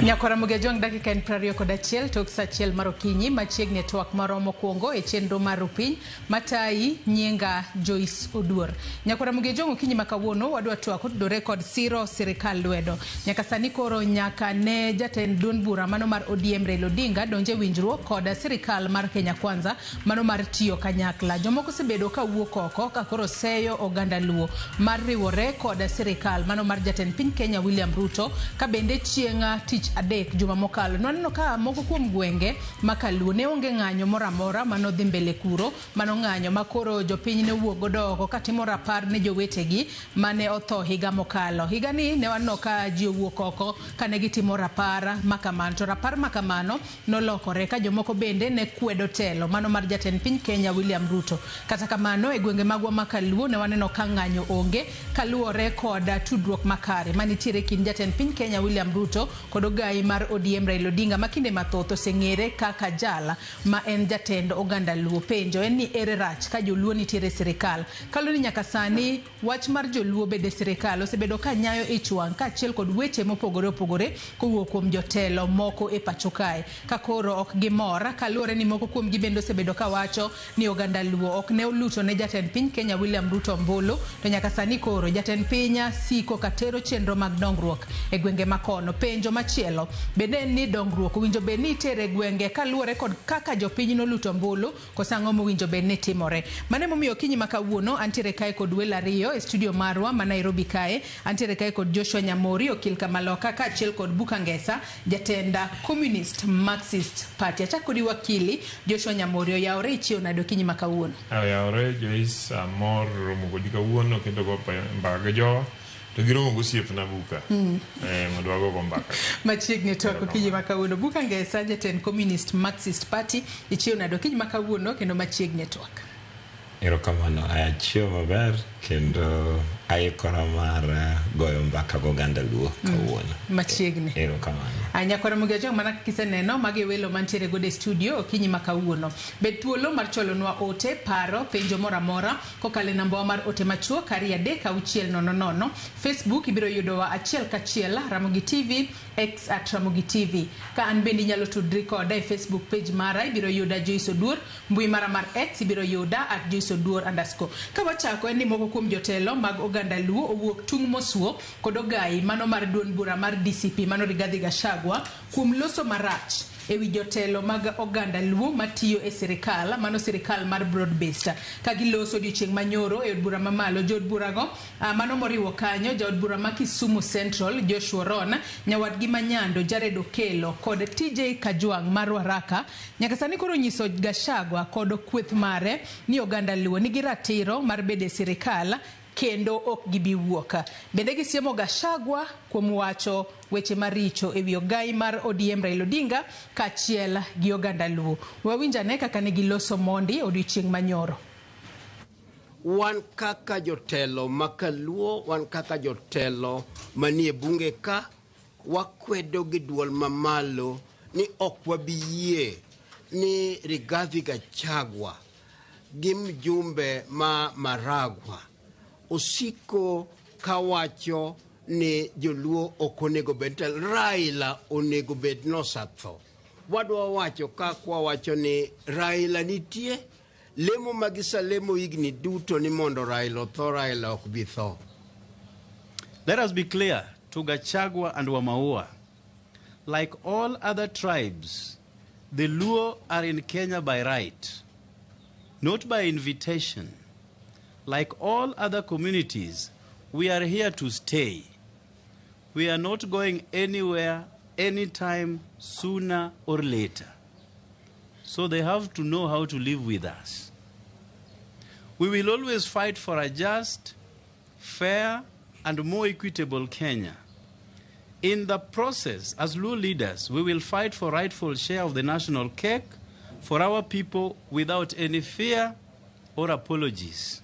Nyakwara Mugejwang' dakika en 21 tok saa 1 mar okinyi machiegni e twak marwa mokwongo e chenro mar Rupiny matayi nyinga Joyce Oduor. Nyakwara Mugejwang' okinyi ma kawuono wadwa twak otudore kod siro sirikal lwedo. Nyaka sani koro nyaka ne jatend duond bura mano mar ODM Raila Odinga donje winjruok kod sirikal mar Kenya Kwanza mano mar tiyo kanyakla. Jomoko osebedo ka wuok oko ka koro seyo oganda Luo mar riwore kod sirikal mano mar jatend piny Kenya William Ruto ka bende chieng' tich adek juma mokalo nwaneno ka moko kuom gwenge ma Kaluo ne onge ng'anyo moro amora manodhi mbele kuro mano ng'anyo ma koro jopiny ne owuok godo oko katimo rapar ne jowetegi mane otho higa mokalo. Higani ne waneno ka ji owuok oko kane gitimo rapar makamano to rapar makamano nolokore ka jomoko bende ne kwedo telo mano mar jatend piny Kenya William Ruto. Kata kamano e gwenge magwa ma Kaluo ne waneno ka ng'anyo onge kaluwore kod tudruok makare manitiere kind jatend piny Kenya William Ruto kod ogai mar ODM Raila Odinga ma kinde mathoth oseng'ere kaka jal ma en jatend oganda Luo. Penjo en ni ere rach ka joluo nitiere e sirikal? Kaluwore ni nyaka sani wach mar joluo bedo e sirikal osebedo ka nyayo ich wang' kaachiel kod weche mopogore opogore kowuok kuom jotelo moko e pacho kae. Ka koro ok gimor kaluwore ni moko kuom gi bende osebedo ka wacho ni oganda Luo ok ne oluto ne jatend piny Kenya William Ruto ombulu to nyaka sani koro jatend piny siko ka tero chenro mag dongruok e gwenge makono. Penjo machielo bende en ni dongruok owinjo bed ni itere e gwenge kaluwore kod kaka jopiny noluto ombulu koso ang'o mowinjo bed ni timore. Mano emomiyo okinyi ma kawuono antiere kae kod welo ariyo e studio marwa ma Nairobi kae. Antiere kae kod Joshua Nyamori okil Kamaloka kaachiel kod Buka Ngesa jatend Communist Marxist Party. Achak kodi wakili Joshua Nyamori, oyawore ichiew nade okinyi ma kawuono? Oyawore Joyce, amor romo kodi kawuono kendo go mbaka gi jowa to giromo gosiepna Buka mondo wago mbaka. Machiegni twak okinyi ma kawuono. Buka Ngesa jatend Communist Marxist Party, ichiew nade okinyi ma kawuono kendo machiegni e twak? Erokamano, achiew maber kendo aikora mar goyo mbaka goganda Luo kawuono. Machiegni. Erokamano. Nyakwara Mugejwang' mana kaka iseneno magi e welo mantiere godo e studio okinyi ma kawuono. Bed thuolo mar chwalonwa ote, paro, penjo moro amora kokalo e nambawa mar ote machuok 23600. Facebook ibiro yudowa achiel kachiel Ramogi TV, X at Ramogi TV. Ka an bende inyalo tudri koda e Facebook page mara ibiro yuda Joyce Oduor, mbui mara mar X ibiro yuda at Joyce Oduor underscore. Ka wachako en ni moko kuom jotelo mag oganda Luo owuok tung' mosuo kod ogai mano mar duond bura mar DCP mano Rigathi Gachagua kuom loso marach ewi jotelo mag oganda Luo matiyo e sirikal mano sirikal mar broad based. Ka giloso odiochieng' manyoro e od bura mamalo jood burago mano moriwo kanyo jaod bura ma Kisumu Central Joshua Ron, nyawadgi ma Nyando Jared Okello kod TJ Kajwang' mar Ruaraka nyaka sani koro nyiso Gachagua kod kweth mare ni oganda Luo nigi ratiro mar bedo e sirikal kendo ok gibi wuok. Bende gisiemo Gachagua kuom wacho weche maricho ewi ogai mar ODM Raila Odinga kaachiel gi oganda Luo. Wawinj ane kaka ne giloso mondi odiochieng' manyoro. Wan kaka jotelo ma Kaluo, wan kaka jotelo manie bunge ka, wakwedo gi duol mamalo ni ok wabi yie ni Rigathi Gachagua gi mjumbe ma Maragua osiko kawacho ni joluo ok onego bed telo, Raila onego bed nosetho. Wadwa wacho kaka wawacho ni Raila nitie, lemo ma giselemo higni duto ni mondo Raila otho, Raila ok bi tho. Let us be clear to Gachagua and Wamaua. Like all other tribes, the Luo are in Kenya by right, not by invitation. Like all other communities, we are here to stay. We are not going anywhere anytime sooner or later. So they have to know how to live with us. We will always fight for a just, fair, and more equitable Kenya. In the process, as Luo leaders, we will fight for rightful share of the national cake for our people without any fear or apologies.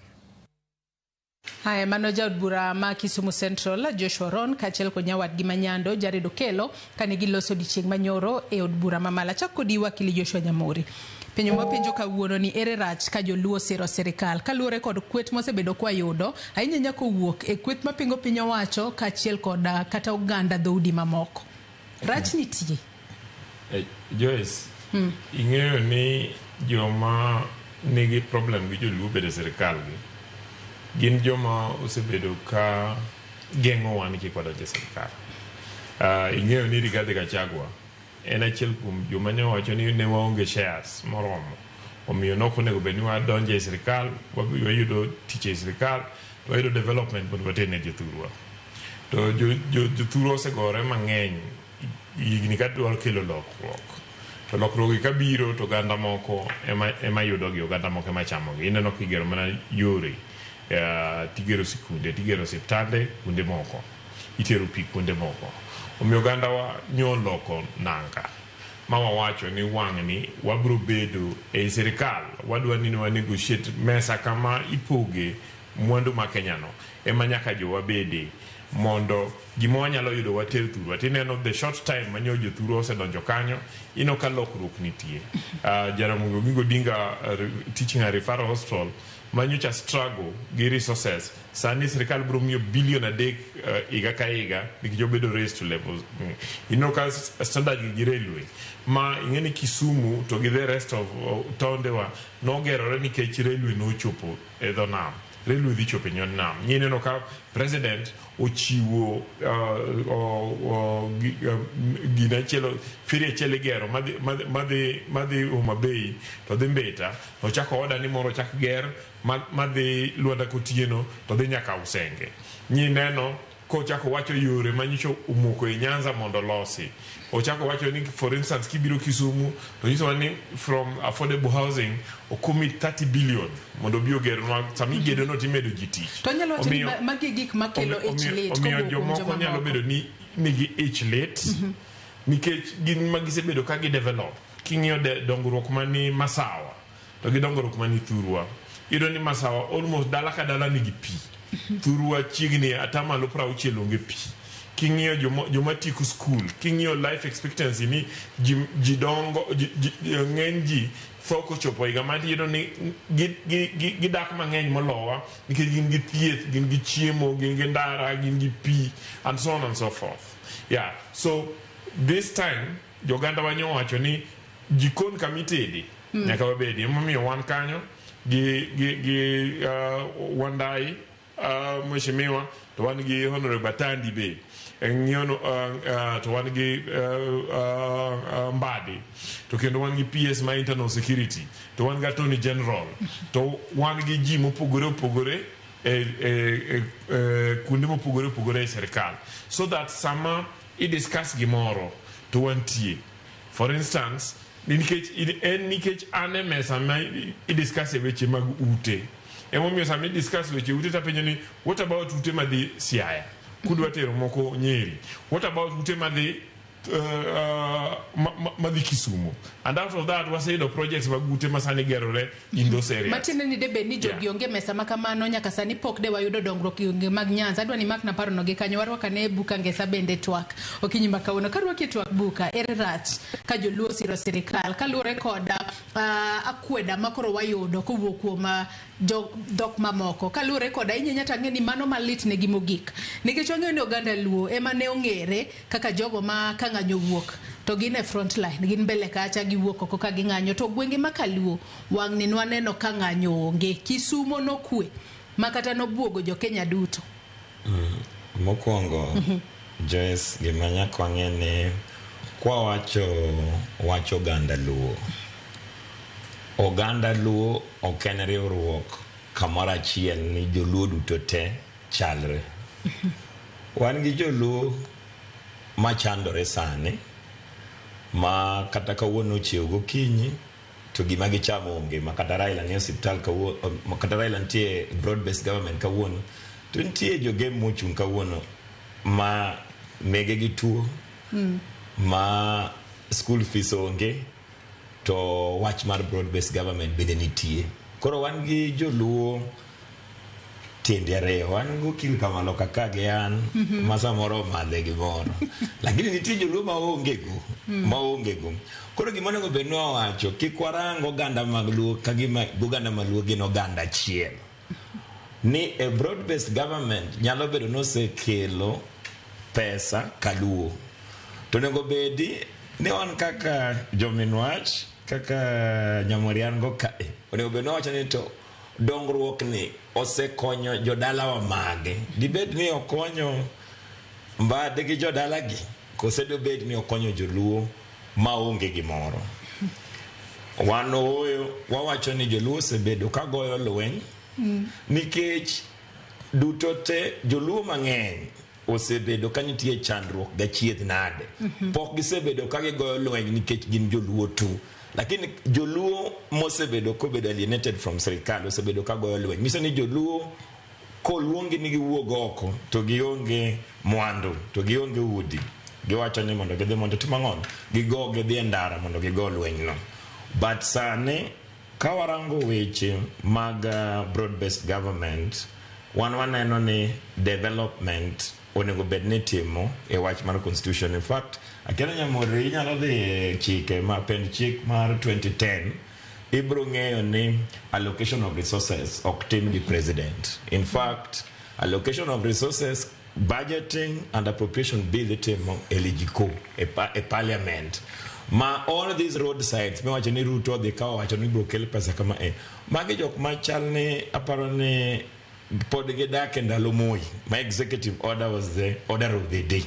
Haya, mano jaod bura ma Kisumu Central Joshua Ron kaachiel kod nyawadgi ma Nyando Jared Okello kane giloso odiochieng' manyoro e od bura mamalo. Achak kodi wakili Joshua Nyamori. Penjo mwapenjo kawuono ni ere rach ka joluo osiro sirikal kaluwore kod kweth mosebedo kwayudo ahinya ahinya kowuok e kweth mapingo piny owacho kaachiel kod kata oganda dhoudi mamoko. Rach nitie. Joyce, ing'eyo ni joma nigi problem gi joluo bedo e sirikal gi gin joma osebedo ka geng'owa ni kik wadonj e sirikal. Ing'eyo ni Rigathi Gachagua en achiel kuom joma ne owacho ni ne waonge shares moromo, omiyo nok onego bed ni wadonjo e sirikal, wayudo tich e sirikal, to wayudo development mondo water ne jothurwa. To jothurwa osegore mang'eny higni ka dwaro kelo lokruok, to lokruok gi kabiro to oganda moko ema yudogi, oganda moko ema chamogi. Ineno kigero mana yore, tigero sikunde, tigero osiptande kuonde moko, itero pi kuonde moko. Omiyo ogandawa nyoloko nanga ma wawacho ni wang'ni wabro bedo ei sirikal, wadwa ni wa negotiate mesa kama ipoge mwandu ma Kenya no ema nyaka jowa bede mondo gima wanyalo yudo water thurwa. Tineno the short time manyo jothurwa osedonjo kanyo, ineno ka lokruok nitie. Jaramogi Oginga Odinga Teaching and Referral Hospital manyocha struggle gi resources, sani sirikal biro miyo bilion 3 higa ka higa nikech obedo raised to levels. Ineno ka standard gi railway ma ing'e ni Kisumu to gi the rest of taondewa nogerore nikech railway nochopo e dho nam. Railway dhi chopo e nyon nam. Ineno ka president ochiwo gina achiel, ferry achiel igero madhi Homa Bay to dhi Mbita, to ochako order ni moro ochak ger madhi Luanda Kotieno to dhi nyaka Usenge. Nyineno kochako wacho yore manyicho omoko e Nyanza mondo olosi. Ochako wacho ni, for instance, kibiro Kisumu to nyisowa ni from affordable housing ocommit 30 billion mondo obi oger sama igedo no timedo ji tich. To anyalo wacho ni magi gik makelo ich lit. Omiyo jomoko nyalo bedo ni nigi ich lit nikech gin ma gisebedo ka gi develop. King'iyo dongruok mani Masawa to gi dongruok mani Thurwa, iyudo ni Masawa almost dala ka dala nigi pi. Thurwa chiegni 60% onge pi. King'iyo joma tieko school, king'iyo life expectancy ni ji dongo, ng'eny ji tho kochopo higa ma iyudo ni gidak mang'eny molowa nikech gin gi thieth, gin gi chiemo, gin gi ndara, gin gi pi, and so on and so forth. Yeah, so this time joganda wa nyowacho ni jikon kamitede nyaka wabedi. Emomiyo wan kanyo gi Wandai, mheshimiwa, to wan gi Honorable Atandi be ng'iyo, to wan gi Mbadi, to kendo wan gi PS ma internal security, to wan gi Attorney General, to wan gi ji mopogore opogore e kuonde mopogore opogore e sirikal, so that sama i discuss gimoro to wantie. For instance, nikech en nikech an e mesa ma i discuss e weche mag ute, emomiyo sama i discuss weche ute tapenjo ni, what about ute madhi Siaya kudwa tero moko Nyeri? What about ute madhi madhi Kisumu? And out of that waseyudo projects mag ute ma sani gerore in those areas. Matiende ni debed ni jogi onge mesa ma kamano, nyaka sani pok de wayudo dongruok e gwenge mag Nyanza. Adwa ni mak na paro no gi kanyo. Warwako ane Buka Ngesa bende twak okinyi ma kawuono. Karwaki e twak, Buka, ere rach ka joluo osiro sirikal kaluwore kod akweda makoro wayudo kowuok kuom jo dhok mamoko, kaluwore kod ahinya to ang'e ni mano malit negi mogik, nikech wang'eyo ni oganda Luo ema ne ong'ere kaka jogo ma ka ng'anyo wuok to gin e front line, gin mbele kacha, giwuok oko ka ging'anyo. To gwenge ma kaluo wang'ni nwaneno ka ng'anyo onge. Kisumo nokwe ma kata nobuogo jo Kenya duto. Mokwongo, Joyce, gima nyaka wang'e ni kwawacho wach oganda Luo, oganda Luo ok en riwruok kamoro achiel ni joluo duto te chalre. Wan gi joluo machandore sani, ma kata kawuono ochiew gokinyi to gima gichamo onge, ma kata Raila nie osiptal kawuono, kata Raila nitie broad based government kawuono, to nitie jogem mochung' kawuono ma mege gi tuo, ma school fees onge, to wach mar broad based government bende nitie. Koro wan gi joluo tiende ariyo, wan gokil kamalo kaka gi an ma samoro omadhe gimoro, lakini nitie joluo maonge go, maonge go. Koro gima onego bed ni wawacho, kik warang oganda mag Luo ka gima oganda mag Luo gin oganda achiel. Ni a broad based government nyalo bedo ni osekelo pesa kaluo. To onego bedi ni wan kaka jominwach, kaka Nyamoriango kae, onego bed ni wawacho ni to dongruok ni osekonyo jodalawa mage. Dibed ni okonyo Mbadi gi jodalagi, kose dobed ni okonyo joluo maonge gimoro? Wan ooyo, wawacho ni joluo osebedo ka goyo lweny nikech duto te joluo mang'eny osebedo ka nitie chandruok gachiedh nade. Pok gisebedo ka gigoyo lweny nikech gin joluo tu. Lakini joluo mosebedo kobedo alienated from sirikal osebedo ka goyo lweny. Nyiso ni joluo koluongi ni giwuog oko to gionge mwandu to gionge udi, giwacho ni mondo gidhi mondo tim ang'o? Gigo gidhi e ndara mondo gigo lweny no. But sani ka warango weche mag broad based government, wan waneno ni development onego bed ni itimo e wach mar constitution. In fact, akia Nyamori inyalo dhi e chike ma pend chik mar 2010 ibro ng'eyo ni allocation of resources ok tim gi president. In fact, allocation of resources, budgeting and appropriation bill itimo e LegCo, e parliament. Ma all these roadsides miwacho ni Ruto odhi ka owacho ni ibro kel pesa kama e. Magi jok machal ni aparo ni pod gidak e ndalo Moi ma executive order was the order of the day.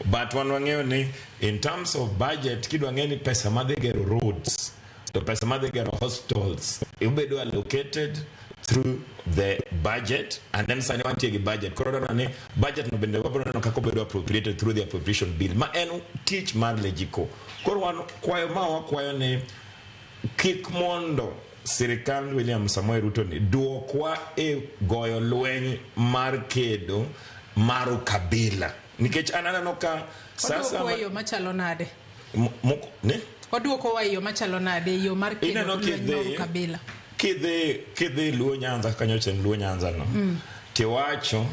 But wan wang'eyo ni in terms of budget kidwa ng'e ni pesa madhi gero roads to pesa madhi gero hospitals ibedo allocated through the budget, and then sani wantie gi budget koro dwaro ni budget no bende wabro neno kaka obedo appropriated through the appropriation bill ma en tich mar LegCo. Koro wan kwayo ma wakwayo ni kik mondo sirikand William Samoei Ruto ni duokwa e goyo lweny mar kedo mar ukabila nikech an aneno ka sasa Oduokowa e yo machalo nade? Ne? Oduokowa e yo machalo nade e yo mar kedo Ineno lweny mar kidhi ukabila? Kidhi Luo Nyanza kanyo chien Luo Nyanza no tiwacho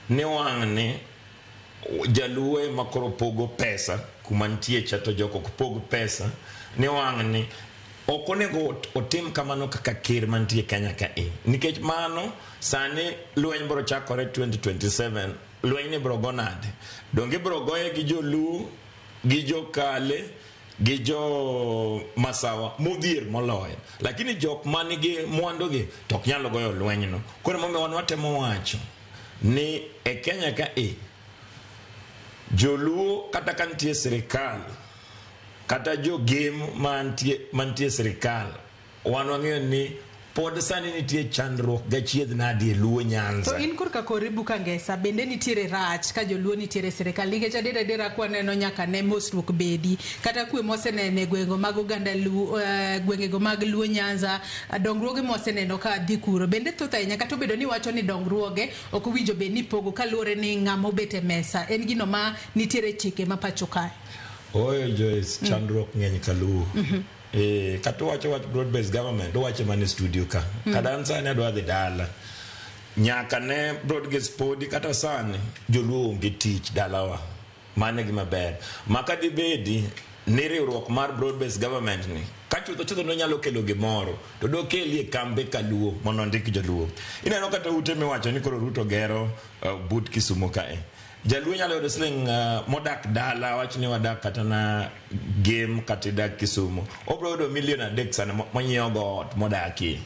ni wang'ni jaluo ema koro pogo pesa kuma nitie cha to jok ok pog pesa ni wang'ni ok onego otim kamano kaka ker mantie Kenya ka e nikech mano sani lweny biro chakore 2027. Lweny ni biro go nade? Donge ibiro goye gi joluo gi jokale gi jo masawa modhier moloyo, lakini jok manigi mwandu gi to ok nyal goyo lweny no. Koro emomiyo wan watemo wacho ni e Kenya ka e joluo kata ka nitie sirikal kata jogem mantie sirikal, wan wang'eyo ni pod sani nitie chandruok gachiedh nadi e Luo Nyanza. To in korka kori Buka Ngesa, bende nitiere rach ka joluo nitiere e sirikal? Nikech adier adiera kwaneno nyaka ne mosruok bedi kata kwe moseneno e gwengego mag oganda Luo, gwengego mag Luo Nyanza, dongruoge moseneno ka dhi kuro bende thoth ahinya, kata obedo ni wacho ni dongruoge ok owinjo bed ni pogo kaluwore ni ng'ama obet e mesa en gino ma nitiere chike ma pacho kae. Oyo Joyce, chandruok ng'eny kaluo. Kata uwacho wach broad based government, uwache mana e studio ka. Kata an sani adwa dhi dala. Nyaka ne broad based podi kata sani joluo onge tich dalawa. Mano e gima ber. Ma ka dibedi ni riwruok mar broad based government ni ka chutho chutho nonyalo kelo gimoro to dokelie kambe kaluo mondo ondik joluo. Ineno kata ute miwacho ni koro Ruto gero but Kisumo kae. Jaluo nyalo yudo siling modak dala, wach ni wadak kata na Gem kata idak Kisumu. Obro yudo milion 3 sani monyiewo go ot modakie.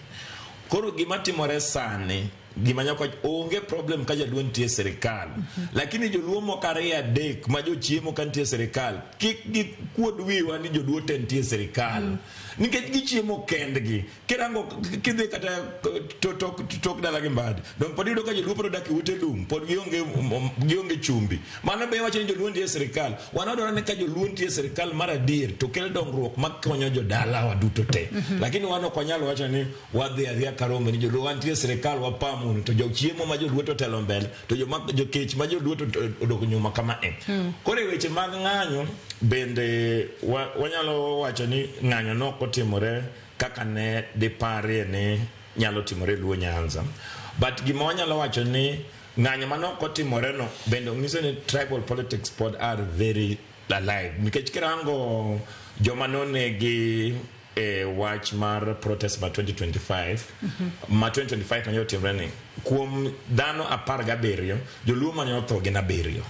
Koro gima timore sani, gima nyaka onge problem ka jaluo nitie e sirikal. Lakini joluo moko ariyo adek ma jochiemo ka nitie e sirikal, kik gikuod wiwa ni joluo te nitie e sirikal. Nikech gichiemo kendgi. Kirango kidhi kata tok dala gi Mbadi, dong pod iyudo ka joluo pod odak e ute lum, pod gionge chumbi. Mano be iwacho ni joluo nitie e sirikal. Wan wadwaro ni ka joluo nitie e sirikal mar adier to kel dongruok makonyo jodalawa duto te. Lakini wan ok wanyal wacho ni wadhi adhiya karombe ni joluo wantie e sirikal wapamunu to jochiemo ma joluo to otelo mbele to joma jokech ma joluo to odok nyuma kama e. Koro e weche mag ng'anyo bende wanyalo wacho ni ng'anyo nok otimore kaka ne diparie ni nyalo timore Luo Nyanza. But gima wanyalo wacho ni ng'anyo manok otimore no bende nyiso ni tribal politics pod are very alive. Nikech kirango joma nonegi e wach mar protest ma 2025 ma 2025 mane otimore ni kuom dhano 17 joluo mane otho gin abiriyo.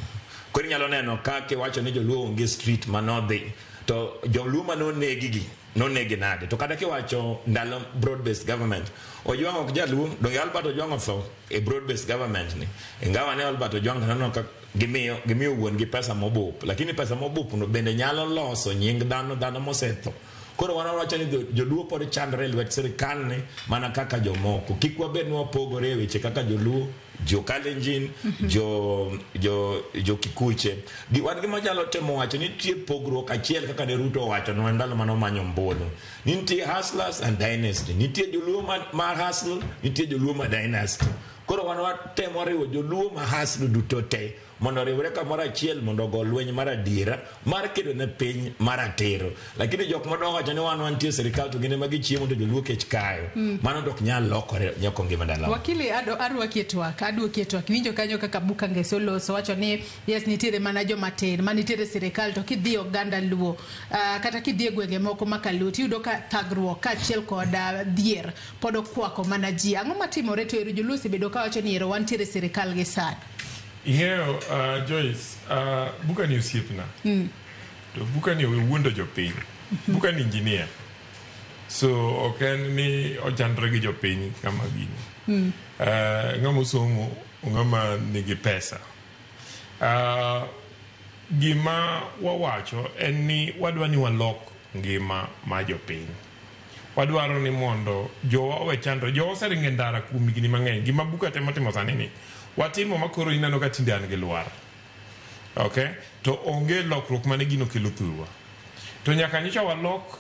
Koro inyalo neno ka kiwacho ni joluo onge street manodhi to joluo manonegi gi nonegi nade? To kata kiwacho ndalo broad based government, Ojwang' ok jaluo, donge Albert Ojwang' otho e broad based government ni? Ingawa ne Albert Ojwang' to naneno ka gimiyo wuon gi pesa mobup, lakini pesa mobup no bende nyalo loso nying dhano, dhano mosetho. Koro wan wawacho ni joluo pod chandore e lwet sirikal ni mana kaka jomoko. Kik wabed ni wapogore e weche kaka joluo, jo Kalenjin, jo Kikuche. Wan gima wanyalo temo wacho ni nitie pogruok achiel kaka ne Ruto owachonwa ndalo mane omanyo ombulu. Ni nitie hustlers and dynasty. Nitie joluo ma hustle, nitie joluo ma dynasty. Koro wan watemo riwo joluo ma hustle duto te mondo oriwre kamoro achiel mondo ogo lweny mar adiera mar kedo ne piny mar atiro. Lakini jok madongo wacho ni wan wantie sirikal to gin ema gichiemo to joluo kech kayo. Mano to ok nyal lokore nyaka ngima ndalo. Wakili arwaki e twak, aduoki e twak. Iwinjo kanyo kaka Buka Ngeso oloso, wacho ni yes nitiere mana joma tin ma nitiere sirikal to kidhi oganda Luo, kata kidhi e gwenge moko ma kaluo tiyudo ka thagruok kaachiel kod dhier pod okwako mana ji. Ang'o matimore to ero joluo osebedo kawacho ni ero wantiere sirikal gi sani? Ing'eyo, Joyce, Buka ni osiepna. To Buka ni owuondo jopiny. Buka ni engineer. So ok en ni ochandore gi jopiny kama gini. Ng'ama osomo, ng'ama nigi pesa. Gima wawacho en ni wadwa ni walok ngima ma jopiny. Wadwaro ni mondo jowa owe chandre. Jowa oseringo e ndara kuom higni mang'eny. Gima Buka temo timo sani ni, watimo ma koro ineno ka tinde an gi lwar. Okay? To onge lokruok mane gino kelo thurwa. To nyaka nyocha walok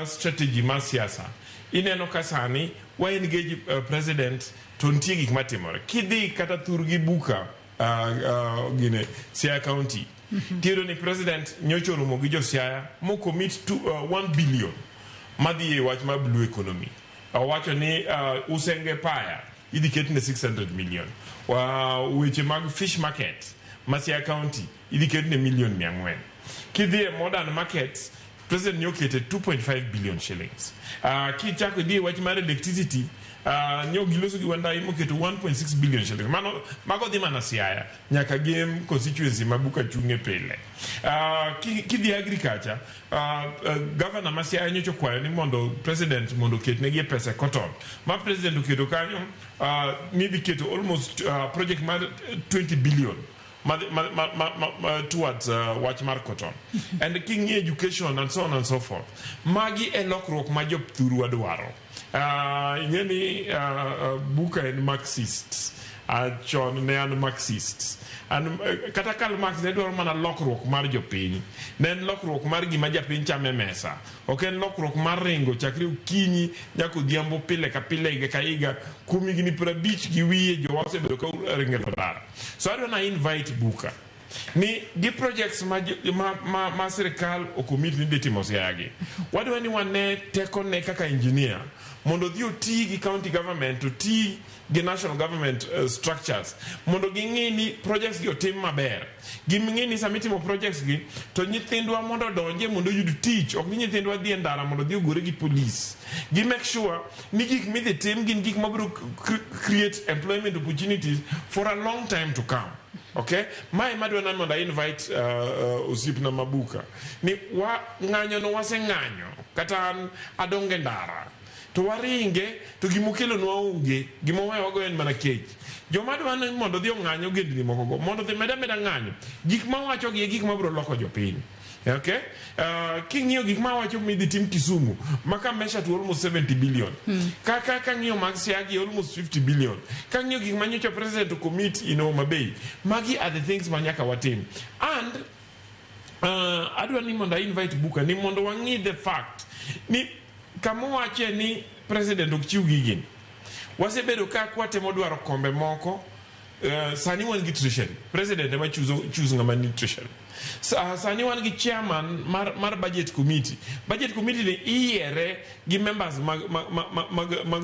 strategy mar siasa. Ineno ka sani wa engage president to nitie gik matimore. Kidhi kata thurgi Buka gine Siaya County. Tiyudo ni president nyocha oromo gi jo Siaya mo commit to 1 billion madhi e wach mar blue economy. Owacho ni Usenge Paya idhi ketne 600 million. Weche mag fish market ma Siaya County idhi ketne million 400. Kidhi e modern markets, president nyo okete 2.5 billion shillings. Kichako idhi e wach mar electricity, nyo giloso gi Wandayi moketo 1.6 billion shillings. Mano mago dhi mana Siaya nyaka Gem constituency ma Buka chung'e pile. Kidhi agriculture, governor ma Siaya nyocha okwayo ni mondo president mondo oketnegi e pesa e cotton. Ma president oketo kanyo, nidhi keto almost project mar 20 billion ma towards wach mar cotton. And king'iyo education and so on and so forth. Magi e lokruok ma jothurwa dwaro. Ing'e ni Buka en Marxist. Chon ne an Marxist. An, kata Karl Marx ne dwaro mana lokruok mar jopiny. Ne en lokruok mar gima japiny chamo e mesa. Ok en lokruok mar ringo chakre okinyi nyaka odhiambo pile ka pile higa ka higa kuom higni 50 gi wiye jowa osebedo ka ringo e ndara. So adwa na invite Buka ni gi projects ma sirikal ocommit ni dhi timo Siaya gi. Wadwa ni wane tekone kaka engineer mondo odhi oti gi county government, oti gi national government structures mondo ging'i ni projects gi otim maber. Ging'i ni sama itimo projects gi to nyithindwa mondo odonje mondo oyud tich, ok ni nyithindwa dhi e ndara mondo odhi ogore gi police. Gi make sure ni gik midhi tim gin gik mabiro create employment opportunities for a long time to come. Okay? Mae madwa na mondo invite osiepna Mabuka ni wa ng'anyo no waseng'anyo kata an adonge ndara to waringe to gimokelonwa onge, gima owewago en mana kech. Joma dwa ni mondo odhi ong'any ogendni moko go mondo odhi meda meda ng'anyo, gik mawacho gi e gik mabiro loko jopiny. Okay? King'iyo gik mawacho midhi tim Kisumu, maka measure to almost 70 billion. Kaka kang'iyo mag Siaya almost 50 billion. Kang'iyo gik manyocha president commit in Homa Bay, magi are the things ma nyaka watim. And adwa ni mondo invite Buka ni mondo wang'i the fact ni kama owache ni president ok chiw gigini. Wasebedo ka kwatemo dwaro kombe moko. Sani wan gi treasury, president ema choose ng'ama ni treasury. Sani wan gi chairman mar budget committee. Budget committee ni iyiere gi members mag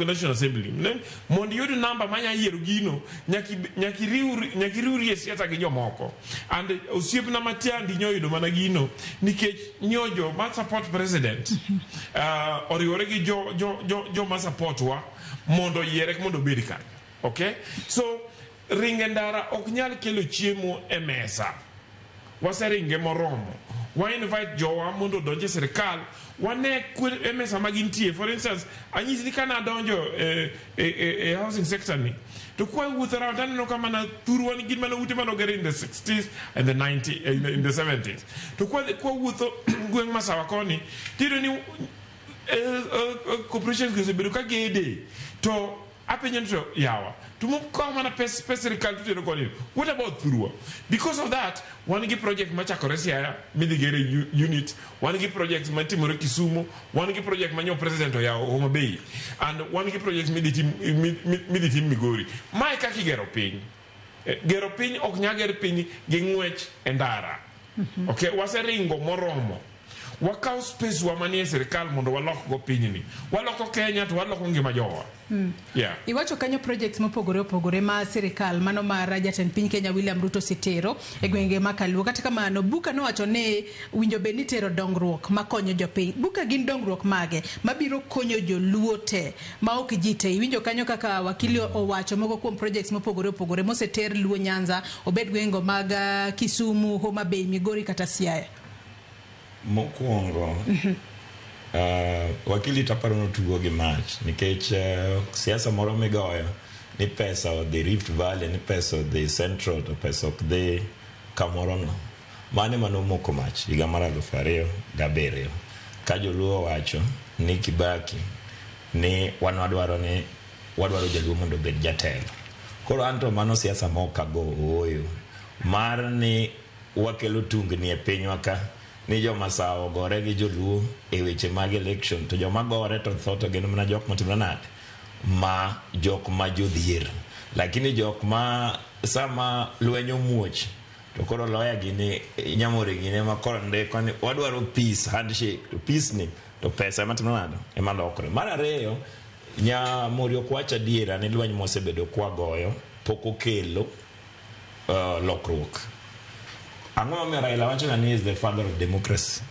National Assembly. Ne? Mondo iyud namba manya yiero gino, nyaka iriwri e siasa gi jomoko. And osiepna Matiang'i nyoyudo mana gino nikech nyojo ma support president oriwore gi joma support wa mondo oyiere mondo obed kanyo. Okay? So ringe ndara ok nyal kelo chiemo e mesa. Waseringe moromo. Wa invite jowa mondo odonj e sirikal, wane e mesa ma gintie. For instance, anyisi ni kana adonjo e housing sector ni, to kwa wuotho around aneno ka mana thurwa gin mana ute manoger in the 60s and the 90 in the 70s. To kwa wuotho gweng' Masawa koni, tiyudo ni corporations gi osebedo ka gede, to apenjo ni to yawa, to mokawo mana pes sirikal to tero koni, what about thurwa? Because of that, wan gi project machakore Siaya midhi gere unit, wan gi project matimore Kisumu, wan gi project manyo president oyawo Homa Bay, and wan gi project midhi tim Migori. Mae kaka igero piny. Gero piny ok nyal ger piny gi ng'wech e ndara. Okay, waseringo moromo. Wakaw space wa manie sirikal mondo walok go pinyni. Waloko Kenya to waloko ngima jowa. Yeah. Iwacho kanyo projects mopogore opogore ma sirikal mano mar jatend piny Kenya William Ruto osetero e gwenge ma Kaluo. Kata kamano, Buka nowacho ni winjo bed ni tero dongruok makonyo jopiny. Buka, gin dongruok mage mabiro konyo joluo te ma ok ji te? Iwinjo kanyo kaka wakili owacho moko kuom projects mopogore opogore moseter Luo Nyanza, obed gwenge mag Kisumu, Homa Bay, Migori kata Siaya. Mokwongo, wakili taparo notugo gi mach nikech siasa moro migoyo ni pesa odhi Rift Valley, ni pesa odhi Central, to pesa ok dhi kamoro no. Mano ema nomoko mach higa mar 2007 ka joluo owacho ni Kibaki ni wan wadwaro ni wadwaro jaluo mondo obed jatelo. Koro anto mano siasa ma ok ago ooyo mar ni wakelo tungni e pinywa ka ni joma sawa ogore gi joluo e weche mag election, to joma gore to tho to gin mana jok matimore nade, ma jok ma jodhier, lakini jok ma sama lweny omuoch to koro loya gini nyamore gini ema koro ndiko ni wadwaro peace handshake, to peace ni to pesa ema timore nade, ema lokore. Mar ariyo, Nyamori ok wach adiera ni lweny mosebedo kwagoyo pok okelo lokruok. Ang'o momiyo Raila wacho ni is the father of democracy?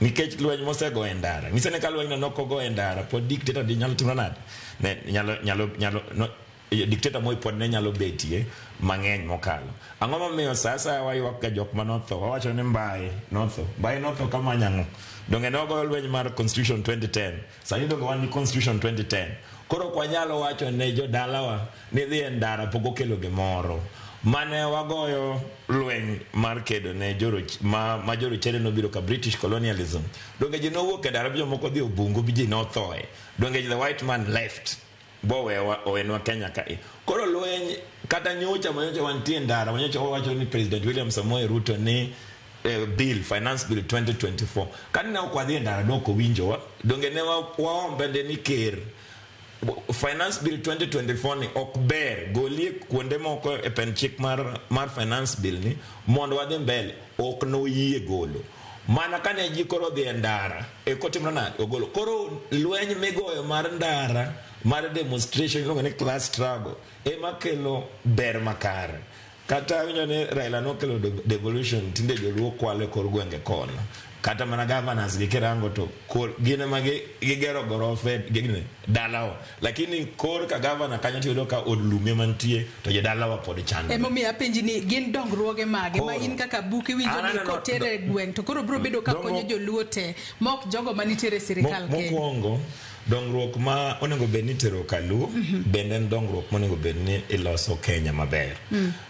Nikech lweny mosego e ndara nyiso ni ka lweny no nokogo e ndara, pod dictator di nyalo timo nade? Ne nyalo no, dictator Moi pod ne nyalo betie mang'eny mokalo. Ang'o momiyo sa asaya waywak ga jok manotho, wawacho ni Mbaye notho, Mbaye notho kamanya ang'o? Donge ne wagoyo lweny mar constitution 2010? Sani donge wan gi constitution 2010? Koro ok wanyalo wacho ne jodalawa ni dhi e ndara pok okelo gimoro. Mane wagoyo lweny mar kedo ne joroch, ma jorochere nobiro ka British colonialism, donge ji nowuok e ndara, jomoko dhi obungu, ji nothoe? Donge the white man left bowewa owenwa Kenya kae? Koro lweny kata nyocha manyocha wantie ndara, manyocha wawacho ni President William Samoei Ruto ni bill, finance bill 2024, kane ne ok wadhi e ndara ne ok owinjowa. Donge ne waombe de ni ker finance bill 2024 ni ok ber, golie kuonde moko e pen chik mar finance bill ni mondo wadhi mbele? Ok noyie golo. Mana kane ji koro dhi e ndara e kotimre nade, ogolo. Koro lweny migoyo mar ndara mar demonstration iluongo ni class struggle ema kelo ber makare. Kata winjo ni Raila nokelo devolution, tinde joluo kwalo e kor gwenge kono. Kata mana governors gi kirango to kor, gin ema gigero gorofe gine dalawa, lakini kor ka governor kanyo tiyudo ka od lum ema nitie to jodalawa pod chandore. Emomiyo apenji ni gin dongruoge mage ma Koro. in kaka buk iwinjo An ni aneno kotere e gweng' to koro biro bedo ka konyo joluo te ma ok jogo manitiere e sirikal kende. Mokwongo, dongruok ma onego bed ni itero kaluo bende en dongruok monego bed ni iloso Kenya maber.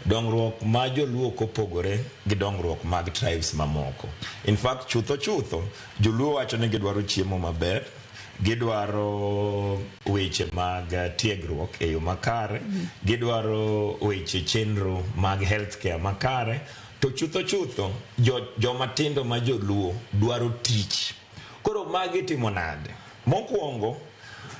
Dongruok ma joluo ok opogore gi dongruok mag tribes mamoko. In fact, chutho chutho joluo wacho ni gidwaro chiemo maber, gidwaro weche mag tiegruok e yo makare, gidwaro weche chenro mag healthcare makare, to chutho chutho joma tindo ma joluo dwaro tich. Koro magi timo nade? Mokwongo,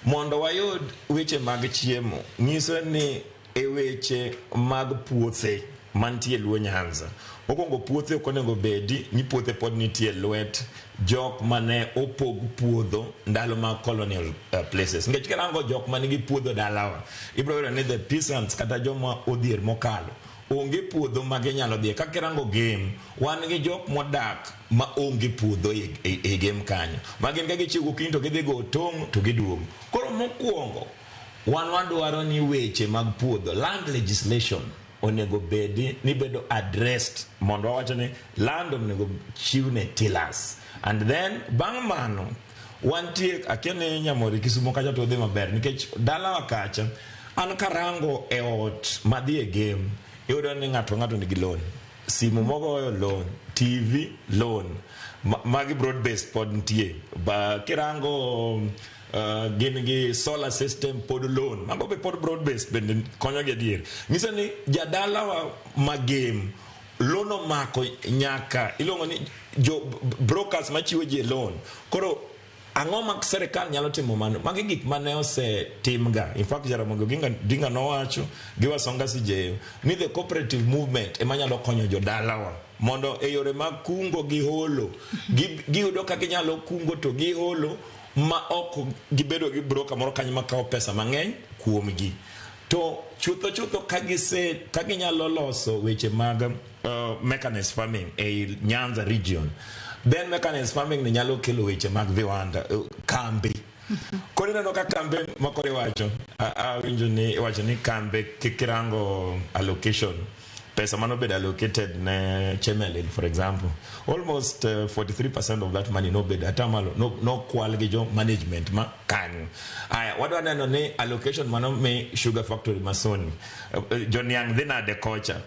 mondo wayud weche mag chiemo, nyiso ni e weche mag puothe mantie Luo Nyanza, mokwongo puothe ok onego bedi ni puothe pod nitie lwet jok mane opog puodho ndalo mag colonial places, nikech kirango jok manigi puodho dalawa, ibiro yudo ni the peasants kata joma odhier mokalo onge puodho ma ginyalo dhiye. Kaka kirango Gem, wan gi jok modak ma onge puodho e Gem kanyo, ma gin ka gichiew gokinyi to gidhi go tong' to giduogo. Koro mokwongo wan wadwaro ni weche mag puodho, land legislation, onego bedi ni bedo addressed mondo wawacho ni land onego chiwne tillers. And then bang' mano wantie, akia ni Nyamori Kisumo kacha to odhi maber, nikech dalawa kacha an karango e ot madhi e game, iyudo ni ng'ato ng'ato nigi loan, simu mogoyo loan, TV loan, magi broad based pod nitie ba kirango, gin gi solar system pod loan, mago be pod broad based bende konyo gi adier. Nyiso ni jadalawa ma game loan omako nyaka iluongo ni jo brokers machiwo ji loan. Koro ang'o ma serikal nyalo timo mano? Magi gik mane osetimga. In fact, Jaramogi Oginga Odinga nowacho gi Wasonga Sijeyo ni the cooperative movement ema nyalo konyo jodalawa mondo e yore mag kungo gi holo giyudo ka ginyalo kungo to giholo ma ok gibedo gi broker moro kanyo makawo pesa mang'eny kuomgi. To chutho chutho ka gise ka ginyalo loso weche mag mechanized farming ei Nyanza region, then mechanized farming ni nyalo kelo weche mag viwanda, kambi. Koro ineno ka kambe moko iwacho, awinjo ni iwacho ni kambe kirango allocation, pesa manobedo allocated ne Chemelil, for example, almost 43% of that money nobedo atamalo nokwal gi jo management ma kanyo. Aya, wadwa neno ni allocation mano mi sugar factory masoni, joniang' dhi nade kocha?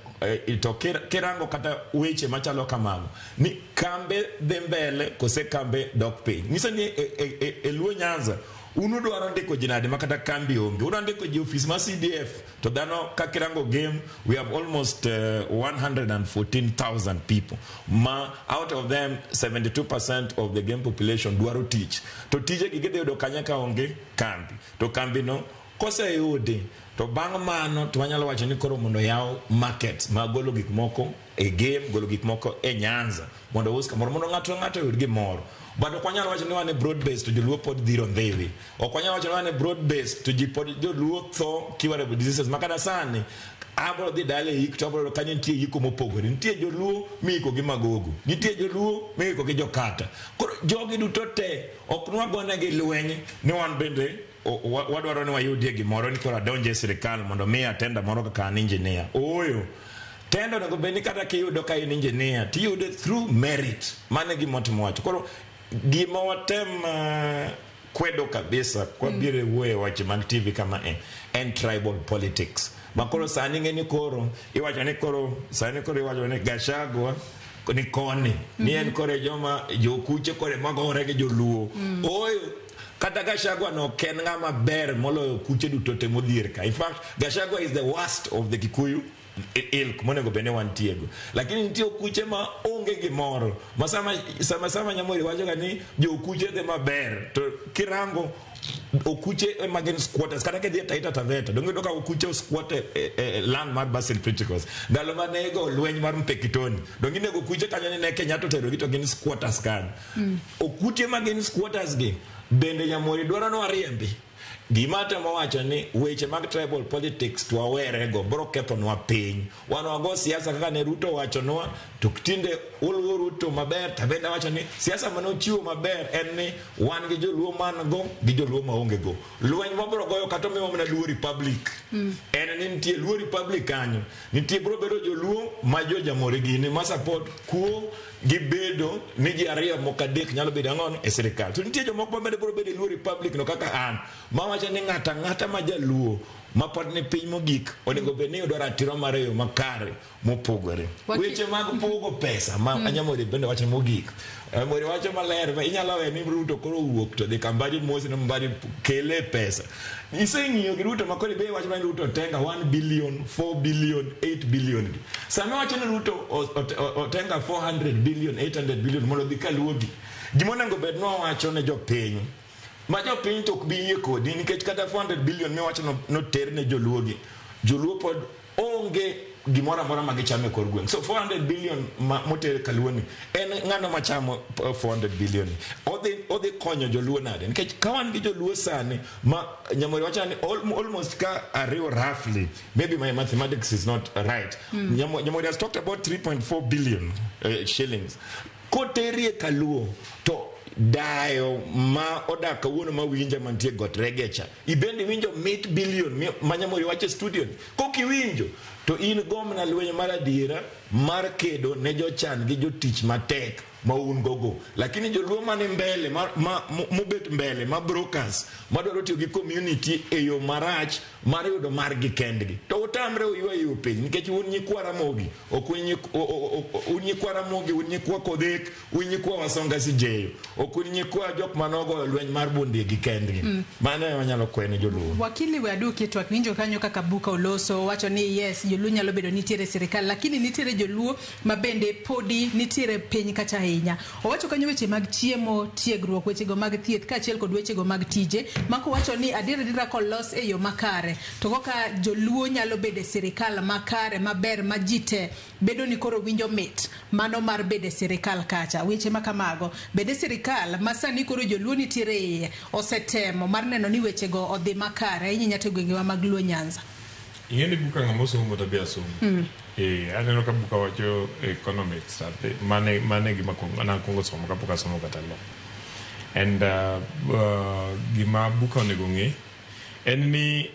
To kirango kata weche machalo kamago ni kambe dhi mbele kose kambe dok piny, nyiso ni e Luo Nyanza un udwaro ndiko ji nade ma kata kambi onge? Udwaro ndiko ji ofis mar CDF to dhano ka kirango game, we have almost 114,000 people ma out of them 72% of the game population dwaro tich, to tije gi gidhi yudo kanye ka onge kambi? To kambi no koseyudi to bang' mano to wanyalo wacho ni koro mondo yaw market ma golo gik moko e game, golo gik moko e Nyanza mondo us kamoro mondo ng'ato ng'ato oyud gimoro. But ok wanyal wacho ni wan e broad based to joluo pod dhiro ndhiwi. Ok wanyal wacho ni wan e broad based to ji pod joluo tho curable diseases ma kata sani abro dhi dala e yik to abro yudo kanyo nitie yiko mopogore. Nitie joluo miiko gi Magogo, nitie joluo miiko gi Jokata. Koro jogi duto te ok nwagonegi lweny ni wan bende wadwaro ni wayudie gimoro ni koro adonje e sirikal mondo miya tender moro kaka an engineer. Ooyo, tender onego bed ni kata kiyudo ka in engineer tiyude through merit. Mano e gima watimo wacho. Koro gima watem kwedo kabisa kwabiro e wuoyo e weche mag TV kama en tribal politics ma koro sani ng'e ni koro iwacho ni koro sani koro iwacho ni Gachagua ni koni ni en kore joma jokuche kore magore gi joluo. Ooyo, kata Gachagua no ok en ng'ama ber moloyo kuche duto te modhier ka. In fact, Gachagua is the worst of the Kikuyu ilk monego bed ni wantiego, lakini nitie okuche ma onge gimoro ma sama Nyamori wacho ga ni jokuche dhi maber, to kirango okuche ema gin squatters. Kata kidhi e Taita Taveta, donge iyudo ka okuche squat e land mar Basil Criticals ndalo mane igo lweny mar Mpekitoni? Donge inego okuche kanyo ni ne Kenyatta oterogi to gin squatters kanyo? Okuche ma gin squatters gi bende Nyamori dwaro ni wariembi. Gima atemo wacho ni weche mag tribal politics to wawerego, bro kethonwa piny. Wan wago siasa kaka ne Ruto wachonwa, to tinde uluwo Ruto maber. To bende awacho ni siasa mane ochiwo maber en ni wan gi joluo man go gi joluo maonge go. Lweny mabro goyo kata omiwa mana Luo Republic en ni nitie Luo Republic kanyo, nitie bro bedo joluo ma jo Jamhuri gini ma support kuo gi bedo ni ji ariyo moko adek nyalo bedo ang'ono e sirikal, to nitie jomoko ma bende bro bedo e Luo Republic no kaka an mawacho ni ng'ato ang'ata ma jaluo ma pod ni piny mogik onego bed ni yudo ratiro mare e yo makare mopogore. Weche mag pogo pesa ma Anyamori bende wacho mogik. Anyamori wacho maler ma inyalo we ni Ruto koro owuok to dhi Kambadi mos ni Mbadi kele pesa. Iseng'iyo gi Ruto ma koro ibe iwacho ni Ruto otenga 1 billion, 4 billion, 8 billion gi. Sama iwacho ni Ruto otenga 400 billion, 800 billion mondo odhi kaluogi. Gima onego bed ni wawacho ne jopiny ma jopiny to ok bi yie kodi nikech kata 400 billion miwacho noter ne joluogi, joluo pod onge gimoro amora ma gichamo e kor gweng'. So 400 billion ma moter kaluo ni en ng'ano machamo 400 billion ni odhi konyo joluo nade? Nikech ka wan gi joluo sani ma Nyamori wacho ni almost ka ariwo roughly, maybe my mathematics is not right, Nyamori has talked about 3.4 billion shillings koterie kaluo to dayo ma odak kawuono ma winja mantie got regecha ibende iwinjo mit billion ma Nyamori wacho e studio ni kok iwinjo. To in gomna lweny mar adiera mar kedo ne jochan gi jotich matek ma un gogo. Lakini joluo mani mbele mobet mbele ma brokers madwaro tiyo gi community e yo marach mar yudo margi kendgi, to utamre uywa yo piny nikech un nyikwa Ramogi, ok un un nyikwa Ramogi, un nyikwa Kodhek, un nyikwa Wasonga Sijeyo, ok un nyikwa jok manogoyo lweny mar bundegi kendgi. Mano ema anyalo kwayo ne joluo. Wakili, we aduoki e twak. Winjo kanyo kaka Buka oloso, wacho ni yes, joluo nyalo bedo nitiere e sirikal, lakini nitiere joluo ma bende podi nitiere piny kacha ahinya. Owacho kanyo weche mag chiemo, tiegruok, wechego mag thieth kaachiel kod wechego mag tije, mako wacho ni adier adiera kolos e yo makare to koka joluo nyalo bedo e sirikal makare maber ma ji te bedo ni koro winjo mit mano mar bedo e sirikal kacha. Weche ma kamago bende sirikal ma sani koro joluo nitiere iye osetemo mar neno ni wechego odhi makare ahinya nyaka e gwengewa mag Luo Nyanza. Ing'e ni Buka ng'ama osomo to be asomo. Aneno ka Buka wacho economics, mane gima nakwongo somo kapok asomo kata law. And gima Buka onego ng'e en ni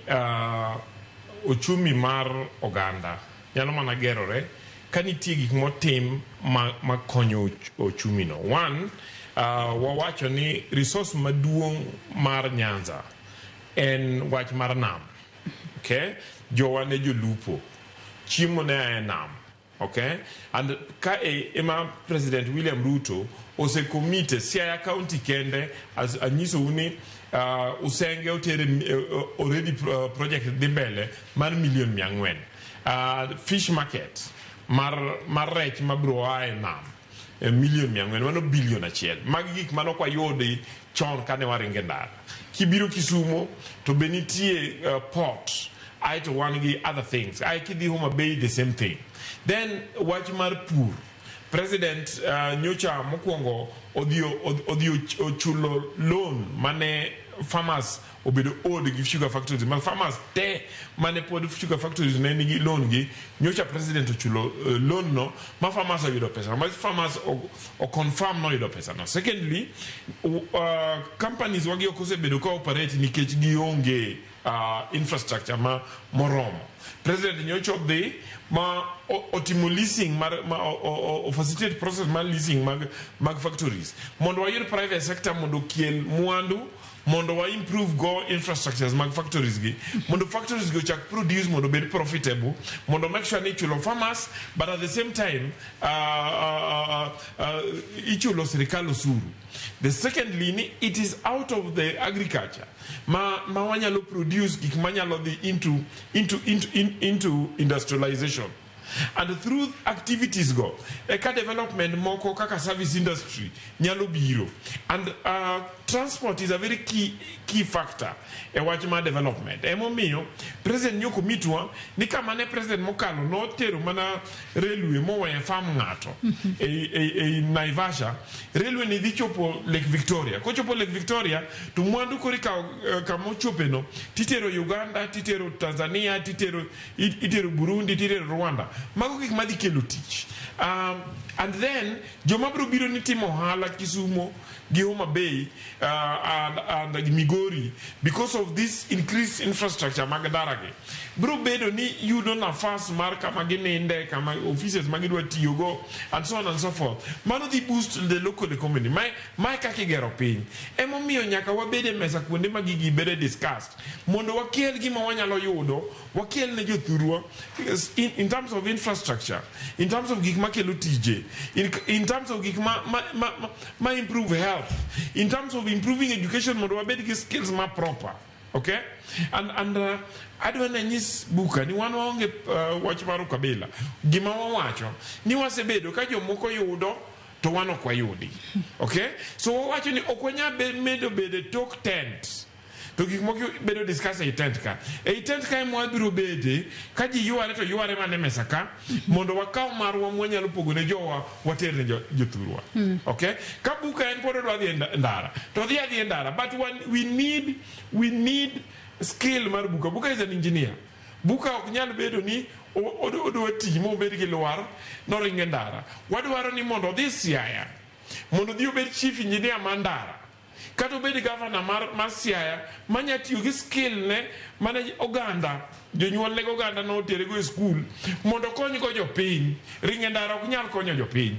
ochumi mar oganda nyalo mana gerore ka nitie gik motim ma konyo ochumi no. One, wawacho ni resource maduong' mar Nyanza en wach mar nam. Okay? Jowa ne jolupo. Chiemo ne a e nam. Okay? And ka e ema President William Ruto osecommit Siaya County kende as anyisou ni Usenge otere already project dhi mbele mar milion 400. Fish market mar rech mabiro a e nam milion 400, mano bilion 1. Magi gik mane ok wayudi chon kane waringo e ndara. Kibiro Kisumo to be nitie port, aeto wan gi other things. Ae kidhi Homa Bay, the same thing. Then wach mar pur, President nyocha mokwongo odhi ochulo loan mane farmers obedo owed gi sugar factories, ma farmers te mane pod sugar factories ne nigi loan gi. Nyocha President ochulo loan no ma farmers oyudo pesa ma farmers o confirm noyudo pesa no. Secondly, companies wagi ok osebedo ka operate nikech gionge infrastructure ma moromo. President nyocha odhi ma otimo leasing mar ma o facilitate process mar leasing mag factories mondo wayud private sector mondo okel mwandu mondo wa improve go infrastructures mag factories gi, mondo factories gi ochak produce, mondo obed profitable, mondo make sure ni ichulo farmers, but at the same time ichulo sirikal osuru. The secondly ni it is out of the agriculture ma wanyalo produce gik manyalo dhi into industrialization, and through activities go eka development moko kaka service industry nyalo biro. And transport is a very key factor e wach mar development. Emomiyo President nyoko mitwa ni kama ne President mokalo notero mana railway moweyo farm ng'ato e Naivasha. Railway ni dhi chopo Lake Victoria. Kochopo Lake Victoria to mwandu koro ikawo kama ochope no titero Uganda, titero Tanzania, titero itero Burundi, titero Rwanda. Mago gik madhi kelo tich. And then joma biro biro ni timo ohala Kisumo gi Homa Bay and Migori, because of this increased infrastructure mag ndara gi, biro bedo ni yudo nafas mar kama gininde, kama offices ma gidwa tiyogo, and so on and so forth. Mano dhi boost the local economy. Mae kaka igero piny. Emomiyo nyaka wabed e mesa kuonde ma gigi bede discussed mondo wakel gima wanyalo yudo, wakel ne jothurwa in terms of infrastructure, in terms of gik makelo tije, in terms of gik ma improve health, in terms of improving education, mondo wabed gi skills ma proper. Okay, and adwa ni anyis Buka ni wan waonge wach mar ukabila. Gima wawacho ni wasebedo ka jomoko yudo to wan ok wayudi. Okay, so wawacho ni ok wanyal medo bedo e tok tent to gik moko bedo discuss ei tent ka. Ei tent ka ema wabiro bede ka ji yware, to yware mana e mesa ka mondo wakaw marwa mwanyalo pogo ne jowa, water ne jothurwa. Okay, ka Buka en pod odwa dhi e ndara to dhi adhi e ndara, but we need skill mar Buka. Buka is an engineer. Buka ok nyal bedo ni odwa ti mobed gi lwar noringo e ndara. Wadwaro ni mondo odhi Siaya mondo odhi obed chief engineer mar ndara. Kata obed gavana mar Siaya manya tiyo gi skill ne mane oganda jonyuol ne oganda notere go e skul mondo okony go jopiny. Ringo e ndara ok nyal konyo jopiny.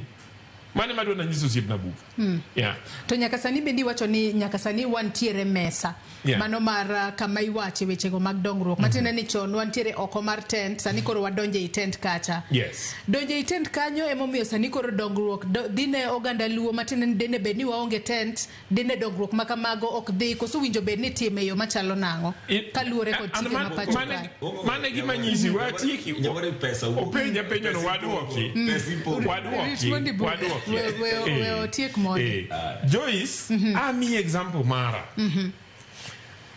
Mano ema adwa nanyiso osiepna Buka. Yeah. To nyaka sani bende iwacho ni nyaka sani wantiere mesa. Yeah. Mano mar kama iwache wechego mag dongruok. Matiende ni chon wantiere oko mar tent, sani koro wadonjo ei tent kacha. Yes. Donjo ei tent kanyo emomiyo sani koro dongruok dhi ne oganda Luo matiende ni dine bed ni waonge tent, dine dongruok ma kamago ok dhi, koso winjo bed ni itime e yo machalo nang'o kaluwore kod chike ma pacho kae. Mane gima nyisi watieki. Nyamore pesa wuok. Openja penjo no waduoki. Pesa ipogo. Waduoki. Rit mondo ibu- Waduoki. We otiek mondi. Joyce, amiyi example mara.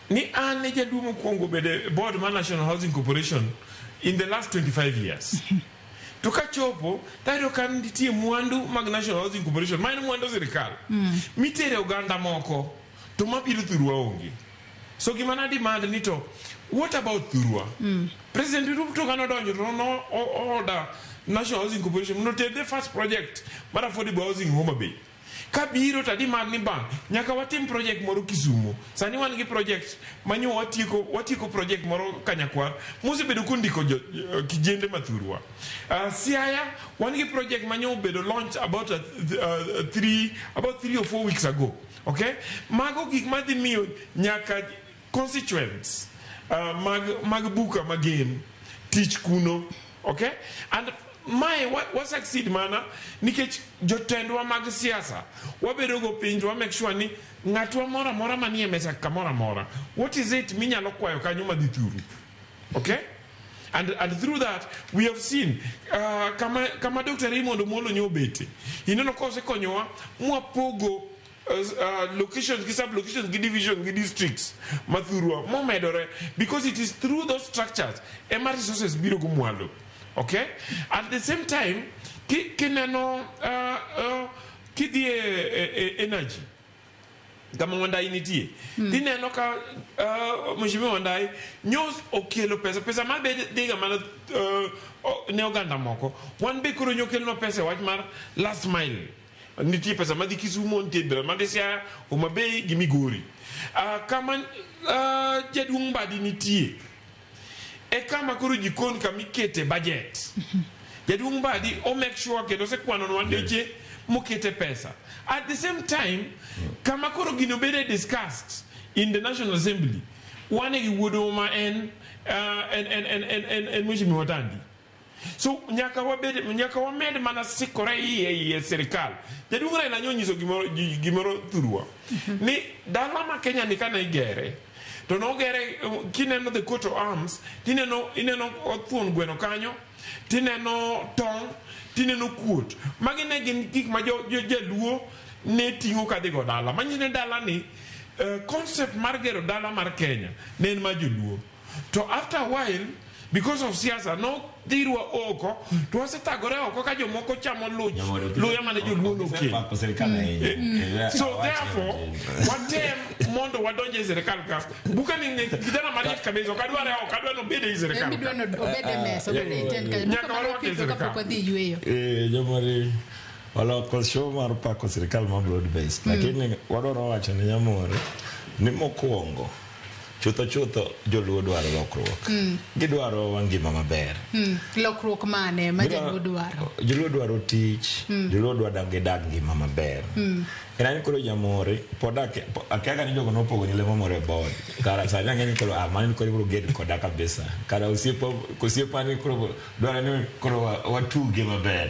Ni an e jaduong' mokwongo bedo e board mar National Housing Corporation in the last 25 years. To kachopo, tayudo ka nitie mwandu mag National Housing Corporation, ma en mwandu sirikal, mitere oganda moko, to mabiro thurwa onge. So gima na demand ni to, what about thurwa? President Ruto kane odonjo to no order National Housing Corporation mondo oter the first project mar affordable housing Homa Bay. Kabiro to demand ni bang nyaka watim project moro Kisumu. Sani wan gi project manyo watieko project moro Kanyakwar mosebedo kondiko kijende mathurwa. Siaya wan gi project manyo obedo launch about 3 or 4 weeks ago. Okay? Mago gik madhi miyo nyaka constituents mag Buka magen tich kuno. Okay? And mae wa succeed mana nikech jotendwa mag siasa wabedo go piny to wa make sure ni ng'atwa moro amora manie mesa kamoro amora, what is it minyalo kwayo kanyo madhi thuru? Okay, and through that we have seen kama Dr. Raymond Omolo nyo obete ineno ka osekonyowa mwapogo locations gi sub locations gi divisions gi districts mathurwa momedore, because it is through those structures ema resources biro go mwalo. Okay, at the same time kineno kidhi e energy kama Wandai nitie, tineno ka Mheshimiwa Wandai nyo okelo pesa ma be dhiga mana ne oganda moko. Wan be koro nyokelnwa pesa e wach mar last mile. Nitie pesa madhi Kisumo, nitie pesa madhi Siaya, Homa Bay gi Migori. Kama jaduong' Mbadi nitie e kama koro jikon kama ikete budget. Jaduong' Mbadi o make sure kendo osekwanonwa ndeche mokete pesa. At the same time, kama koro gino bede discussed in the National Assembly, wan e gi wuodwa ma en Mheshimiwa Tandi. So nyaka wabed, nyaka wamed mana sikore iye sirikal. Jaduong' Raila nyo nyiso gimoro thurwa ni dala ma Kenya ni kane igere to nogere kineno the coat of arms, tineno ineno thuon gweno kanyo, tineno tong', tineno kuot. Magi ne gin gik ma jo jaluo ne ting'o kadhi go dala. Manyiso ni dala ni concept mar gero dala mar Kenya ne en mar joluo. To after a while, because of siasa, no dhirwa oko to wasethagore oko ka jomoko chamo luch luya mane joluo nokelo. Pako sirikal ahinya. So therefore watem mondo wadonj e sirikal ka. Buka ni kijana mariek kabisa, ok adware oko, adwa nobed ei sirikal En ka. midwa ni obed e mesa, obed e tent kanyo. Nyaka Buka mane warwak e wapidho sirikal. kapok wadhi yueyo. Jomari oloko show mar pako sirikal ma broad based, lakini wadwaro wacho ne Nyamore ni mokwongo chutho chutho joluo dwaro lokruok, gidwaro ngima maber. Lokruok mane ma jaluo dwaro? Joluo dwaro tich, joluo dwaro dak gidak ngima maber. En ani koro Nyamore pod akia ka ni jogo nopogo ni lemo moro e board. Kara sani ang'e ni koro mano koro ibiro ged koda kabisa. Kara osiepa osiepa ni koro dwaro ni koro watuge maber.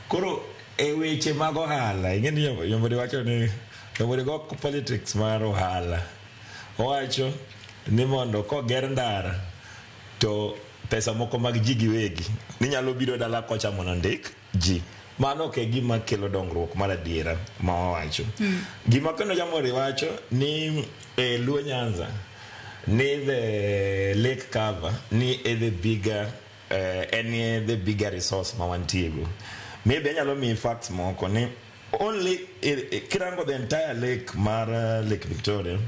Koro e weche mag ohala, ing'e ni Nyamore wacho ni Nyamore go politics mar ohala. Owacho ni mondo koger ndara to pesa moko mag ji giwegi ninyalo biro dala kocha mondo ondik ji. Mano ok e gima kelo dongruok mar adiera ma wawacho. Gima kendo Jamhuri wacho ni e Luo Nyanza ni the lake cover ni e the bigger en e the bigger resource ma wantiego. Maybe anyalo miyi facts moko ni only kirango the entire lake mar Lake Victoria,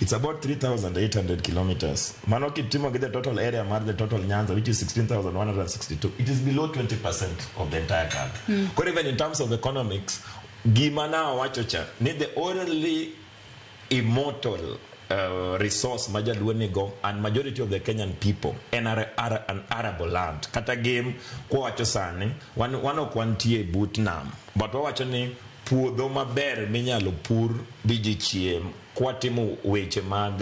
it's about 3,800 kilometers. Mano kitimo gi the total area mar the total Nyanza, which is 16,162, it is below 20% of the entire country. Koro even in terms of economics, gima na wacho cha ni the only immortal resource ma jaluo nigo and majority of the Kenyan people en an arable land. Kata Gem kwawacho sani, wan ok wantie but nam, but wawacho ni puodho maber minyalo pur bi ji chiem kwatimo weche mag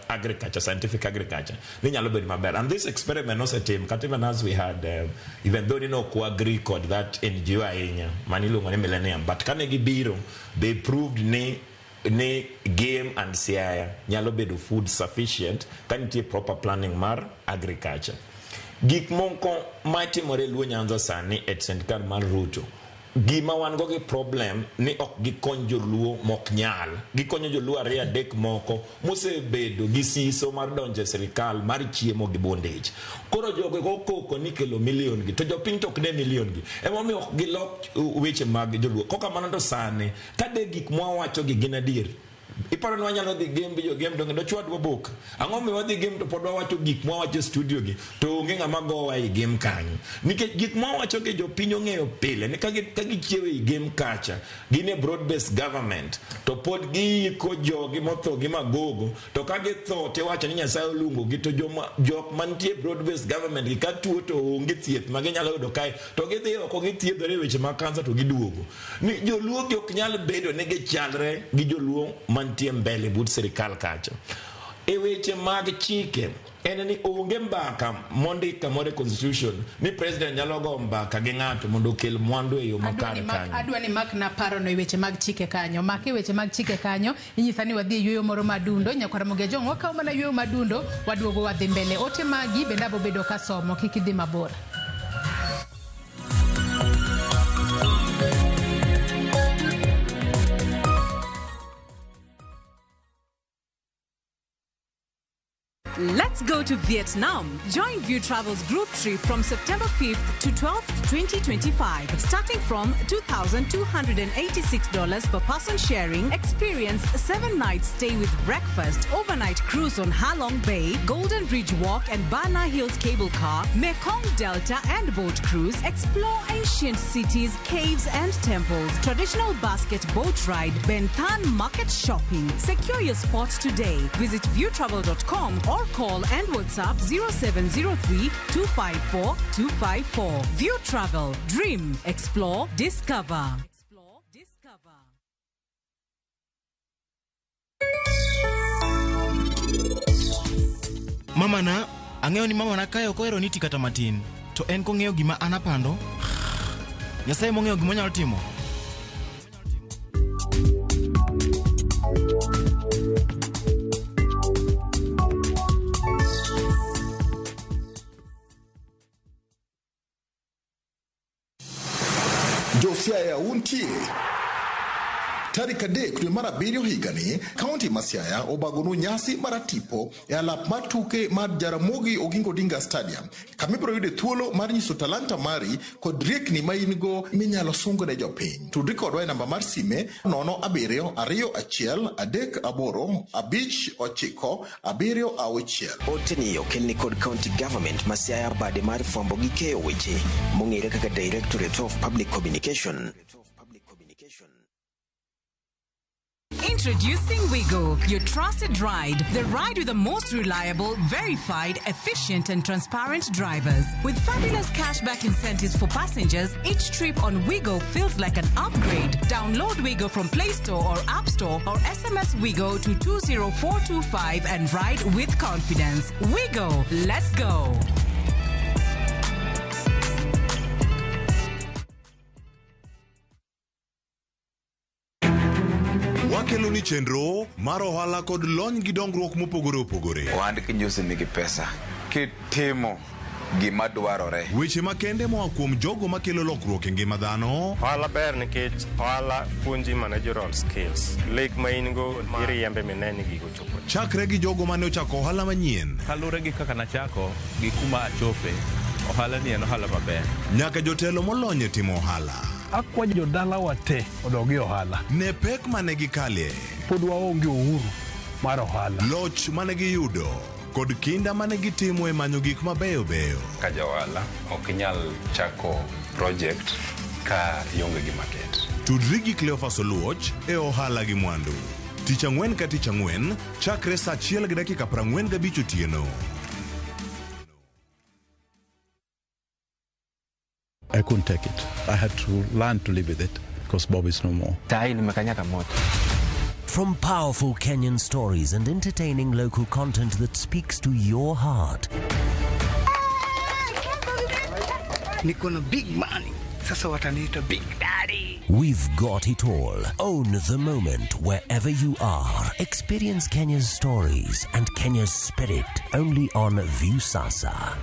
agriculture, scientific agriculture, ni nyalo bedo maber. And this experiment nosetim kata even as we had, even though ni ok agree kod that NGO ahinya mani iluongo ni Millennium, but kane gibiro they proved ni Gem and Siaya nyalo bedo food sufficient ka nitie proper planning mar agriculture. Gik moko matimore Luo Nyanza sani e sirkal mar Ruto, gima wan go gi problem ni ok gikony joluo mok nyal. Gikonyo joluo ariyo adek moko mosebedo gi siso mar donjo e sirikal mar chiemo gi bondage. Koro jogo go koko ni kelo milion gi, to jopiny to ok ne milion gi. Emomiyo ok gilok weche mag joluo. Kokamano to sani, ka de gik mwawacho gi gin adier, iparo ni wanyalo dhi Gem bi jo Gem donge dochwadwa bok. Ang'o miyo wadhi Gem to pod wawacho gik mwawacho e studio gi, to onge ng'ama gowa ei Gem kanyo. Nikech gik mwawacho gi jopiny ong'eyo pile ni ka gichiewo ei Gem kacha, gin e broad based government, to pod giiko jogi motho gi magogo, to ka githo tiwacho ni Nyasaye oluongo gi, to jok mantie broad based government gi ka tuo to onge thieth ma ginyalo yudo kae, to gidhi oko githiedhore e weche mag kansa to giduogo. Ni joluo gi ok nyal bedo ni gichalre gi joluo mantie mbele but sirikal kacha. E weche mag chike, en ni onge mbaka mondik kamoro e constitution ni president nyalo go mbaka gi ng'ato mondo okel mwandu e yo makare kanyo. Adwa ni mak na paro no e weche mag chike kanyo. Mak e weche mag chike kanyo, inyisa ni wadhi e yueyo moro madundo, nyakwar Ramogi Ajwang' wakawo mana yueyo madundo, waduogo wadhi mbele. Ote magi bende abo bedo kasomo, kik idhi mabor. Let's go to Vietnam. Join View Travel's group trip from September 5th to 12th, 2025. Starting from $2,286 per person sharing, experience 7 nights stay with breakfast, overnight cruise on Halong Bay, Golden Bridge Walk and Bana Hills Cable Car, Mekong Delta and boat cruise, explore ancient cities, caves and temples, traditional basket boat ride, Ben Thanh market shopping. Secure your spot today. Visit viewtravel.com or call and WhatsApp 0703 254 254. View Travel. Dream. Explore. Discover. Explore, discover. Mama na, ang'eyo ni mama na kae ok ohero niti kata matin. To en kong'eyo gima an apando. Nyasaye mong'eyo gima onyalo timo. Josiaya untie. Tarik 3 dwe mar 7 higani, kaunti ma Siaya obagonu nyasi maratipo e alap mar tuke mar Jaramogi Oginga Odinga Stadium, kama ibiro yude thuolo mar nyiso talanta mari kod riekni ma in go minyalo sungo ne jopiny. Tudri kodwa e namba mar sime 07 21 38 59 76. Oteni okelni kod County Government ma Siaya bade mar fwambo gi keyo weche mong'ere kaka Directorate of Public Communication. Introducing Wigo, your trusted ride. The ride with the most reliable, verified, efficient and transparent drivers. With fabulous cashback incentives for passengers, each trip on Wigo feels like an upgrade. Download Wigo from Play Store or App Store or SMS Wigo to 20425 and ride with confidence. Wigo, let's go. Wakelo ni chenro mar ohala kod lony gi dongruok mopogore opogore. Ohand kinjusi nigi pesa kitimo gima dwarore. Weche makende moa kuom jogo makelo lokruok e ngima dhano. Ohala ber nikech ohala puonji managerial skills. Lek ma in go iriembe mineni ni gigo chopo. Chakre gi jogo mane ochako ohala manyien. Kaluwore gi kaka nachako gi kuma achope, ohala ni en ohala maber. Nyaka jotelo molony e timo ohala. Akwa jodalawa te odog e ohala. Ne pek mane gikalie. Pod waonge uhuru mar ohala. Loch mane giyudo kod kinda mane gitimo e manyo gik mabeyo beyo. Ka ja ohala ok inyal chako project ka ionge gi market. Tudri gi Cleophas Oluoch e ohala gi mwandu. Tich ang'wen ka tich ang'wen chakre saa 1:45 otieno. I couldn't take it. I had to learn to live with it because Bob is no more. From powerful Kenyan stories and entertaining local content that speaks to your heart. Niko na big money. Sasa wataniita big daddy. We've got it all. Own the moment wherever you are. Experience Kenya's stories and Kenya's spirit only on Viusasa.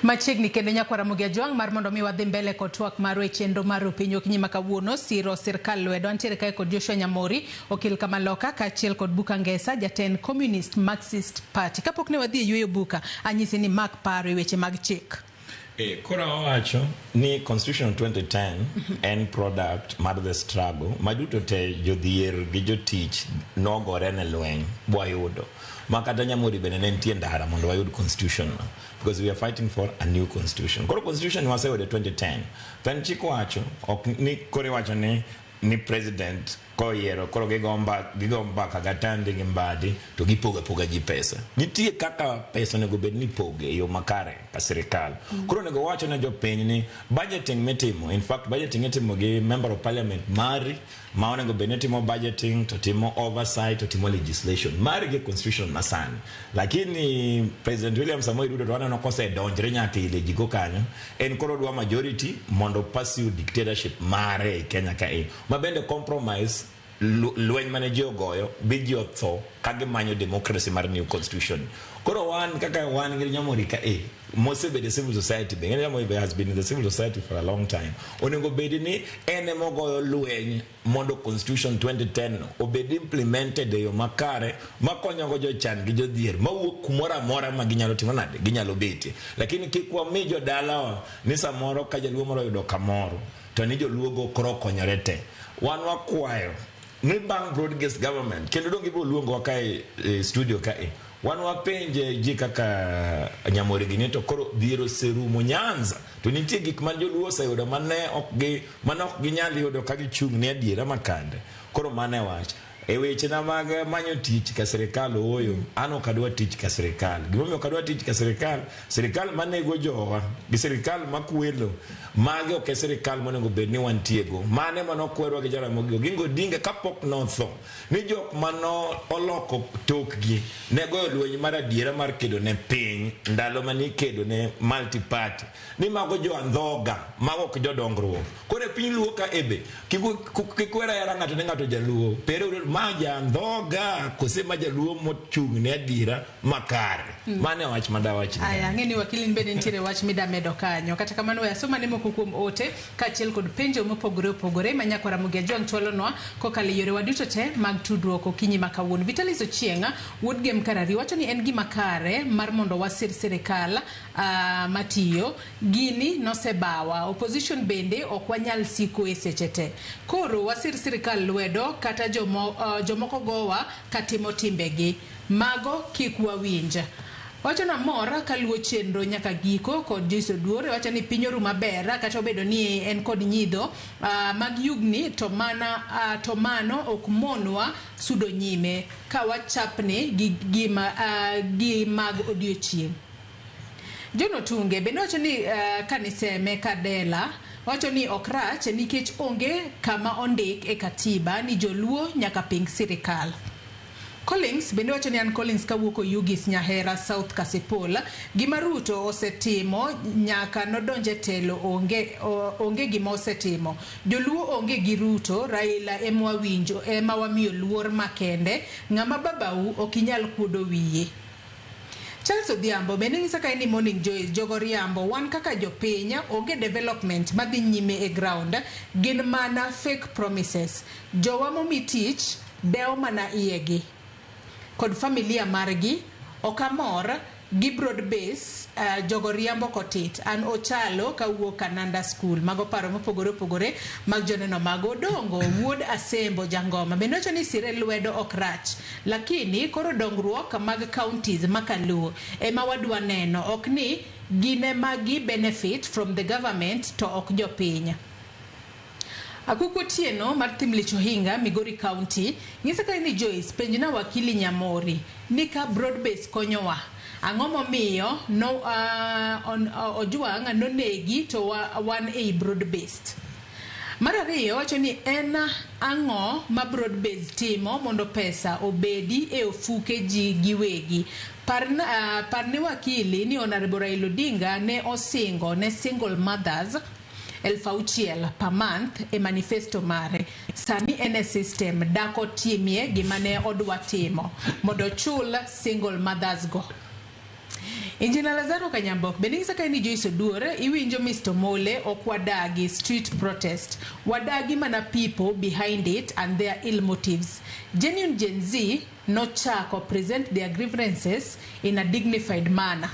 Machiegni kendo nyakwara Ramogi Ajwang' mar mondo mi wadhi mbele kod twak marwa e chenro mar Rupiny okinyi ma kawuono siro sirkal lwedo. Antiere kae kod Joshua Nyamori, okil Kamaloka, kaachiel kod Buka Ngesa, jatend Communist Marxist Party. Kapok ne wadhi e yueyo Buka, anyisi ni mak paro e weche mag chik. Koro awacho ni Constitution 2010 en product mar the struggle ma duto te jodhier gi jotich nogore ne lweny bwayudo ma kata Nyamori bende ne nitie ndara mondo wayud constitution no, because we are fighting for a new constitution. Koro constitution waseyudo 2010 to en chik wacho ok ni koro iwacho ni president koyiero koro gigo mbaka gatandi gi Mbadi to gipogo apoga ji pesa. Nitie kaka pesa onego bed ni ipoge e yo makare ka sirikal. Koro onego wacho ne jopiny ni budgeting mitimo, in fact budgeting itimo gi member of parliament mari ma onego bed ni timo budgeting to timo oversight to timo legislation mari gi constitution masani. Lakini President William Samoei Ruto to waneno kosedonjre nyaka e lejigo kanyo, en koro dwa majority mondo pursue dictatorship mare e Kenya kae ma bende compromise lweny mane ji ogoyo bi ji otho ka gimanyo democracy mar new constitution. Koro wan kaka wan gi Nyamori ka e mosebedo e civil society be Nyamori be has been in the civil society for a long time. Onego bed ni en emogoyo lweny mondo constitution 2010 no obed implemented e yo makare makonyogo jochan gi jodhier mawuok kumoro amora ma ginyalo timo nade ginyalo betie. Lakini kik wami jodalawa ni samoro ka jaluo moro oyudo kamoro to ni joluogo koro okonyore te. Wan wakwayo ni bang' broad based government kendo dong ibiro luongowa kae e studio kae wan wapenje ji kaka Nyamori gini to koro dhier oserumo Nyanza to nitie gik ma joluo oseyudo mane ok ginyal yudo ka gichung' ne adiera makande. Koro mano e wach. E wechena mag manyo tich ka sirikal ooyo, an ok adwa tich ka sirikal. Gimomiyo ok adwa tich ka sirikal, sirikal manego jowa gi sirikal makwelo, magi ok e sirikal monego bed ni wantiego. Mane manokwerwa gi Jaramogi Oginga Odinga kapok notho ni jok mano oloko tokgi ne goyo lweny mar adiera mar kedo ne piny ndalo mane ikedo ne multi-party ni mago jo andhoga, mago ok jodongruok. Koro e piny Luo ka ebe kik wera hera ng'ato ne ng'ato jaluo pero ma jandhoga kose ma jaluo mochung' ne adiera makare. Mano e wach madawach. Aya, ang'e ni wakili bende nitiere wach midamedo kanyo. Kata kamano we asoma ne moko kuom ote kaachiel kod penjo mopogore opogore ma nyakwara Ramogi Ajwang' chwalonwa kokalo e yorewa duto te mag tudruok okinyi ma kawuono. Vitalis Ochieng' wuod Gem Karari wacho ni en gima kare mar mondo wasir sirikal matiyo. Gini nosebawa. Opposition bende ok wanyal siko e seche te. Koro wasir sirikal lwedo kata jomoko gowa katimo timbegi. Mago kik wawinj. Wacho na mor kaluwo chenro nyaka giko kod Joyce Oduor. Wacho ni piny oru maber kata obedo ni en kod nyidho mag yugni to mano ok monwa sudo nyime ka wachapni gi mag odiochieng'. John Otunge bende wacho ni kaniseme Kadela wacho ni ok rach nikech onge kama ondik e katiba ni joluo nyaka ping sirikal. Collins bende wacho ni an Collins kawuok Oyugis Nyahera South Kasipul, gima Ruto osetimo nyaka nodonje telo onge gima osetimo. Joluo onge gi Ruto, Raila ema wawinjo ema wamiyo luor makende, ng'ama babau ok inyal kuodo wiye. Charles Odhiambo bende nyisa ka ni morning Joyce jogo riambo wan kaka jopiny onge development madhi nyime e ground, gin mana fake promises. Jowa momi tich dewo mana iyegi kod familia margi ok amor Gi broad base jogo riambo kotit. An Ochalo kawuok Kananda School. Mago paro mopogore opogore mag joneno mag Odongo wuod Asembo Jangoma. Bende wacho ni sire lwedo ok rach. Lakini koro dongruok mag counties makaluo ema wadwa neno. Ok ni gin ema gi benefit from the government to ok jopiny. Akuku Otieno mar Thimlich Ohinga, Migori County, nyisa ka ni Joyce, penjna wakili Nyamori ni ka broad base konyowa, ang'o momiyo no, Ojwang' nonegi to wan ei broad based. Mar ariyo wacho ni en ang'o ma broad base timo mondo pesa obedi e ofuke ji giwegi. Parni wakili ni Honorable Raila Odinga ne osingo ne single mothers 6,000 per month e manifesto mare. Sani en e system dako timie gima ne odwa timo mondo ochul single mothers go. Injinia Lazaro Kanyambok bende nyisa ka ni Joyce Oduor iwinjo Mr. Mole ok wadagi street protest. Wadagi mana people behind it and their ill motives. Genuine Gen Z nochako present their grievances in a dignified manner.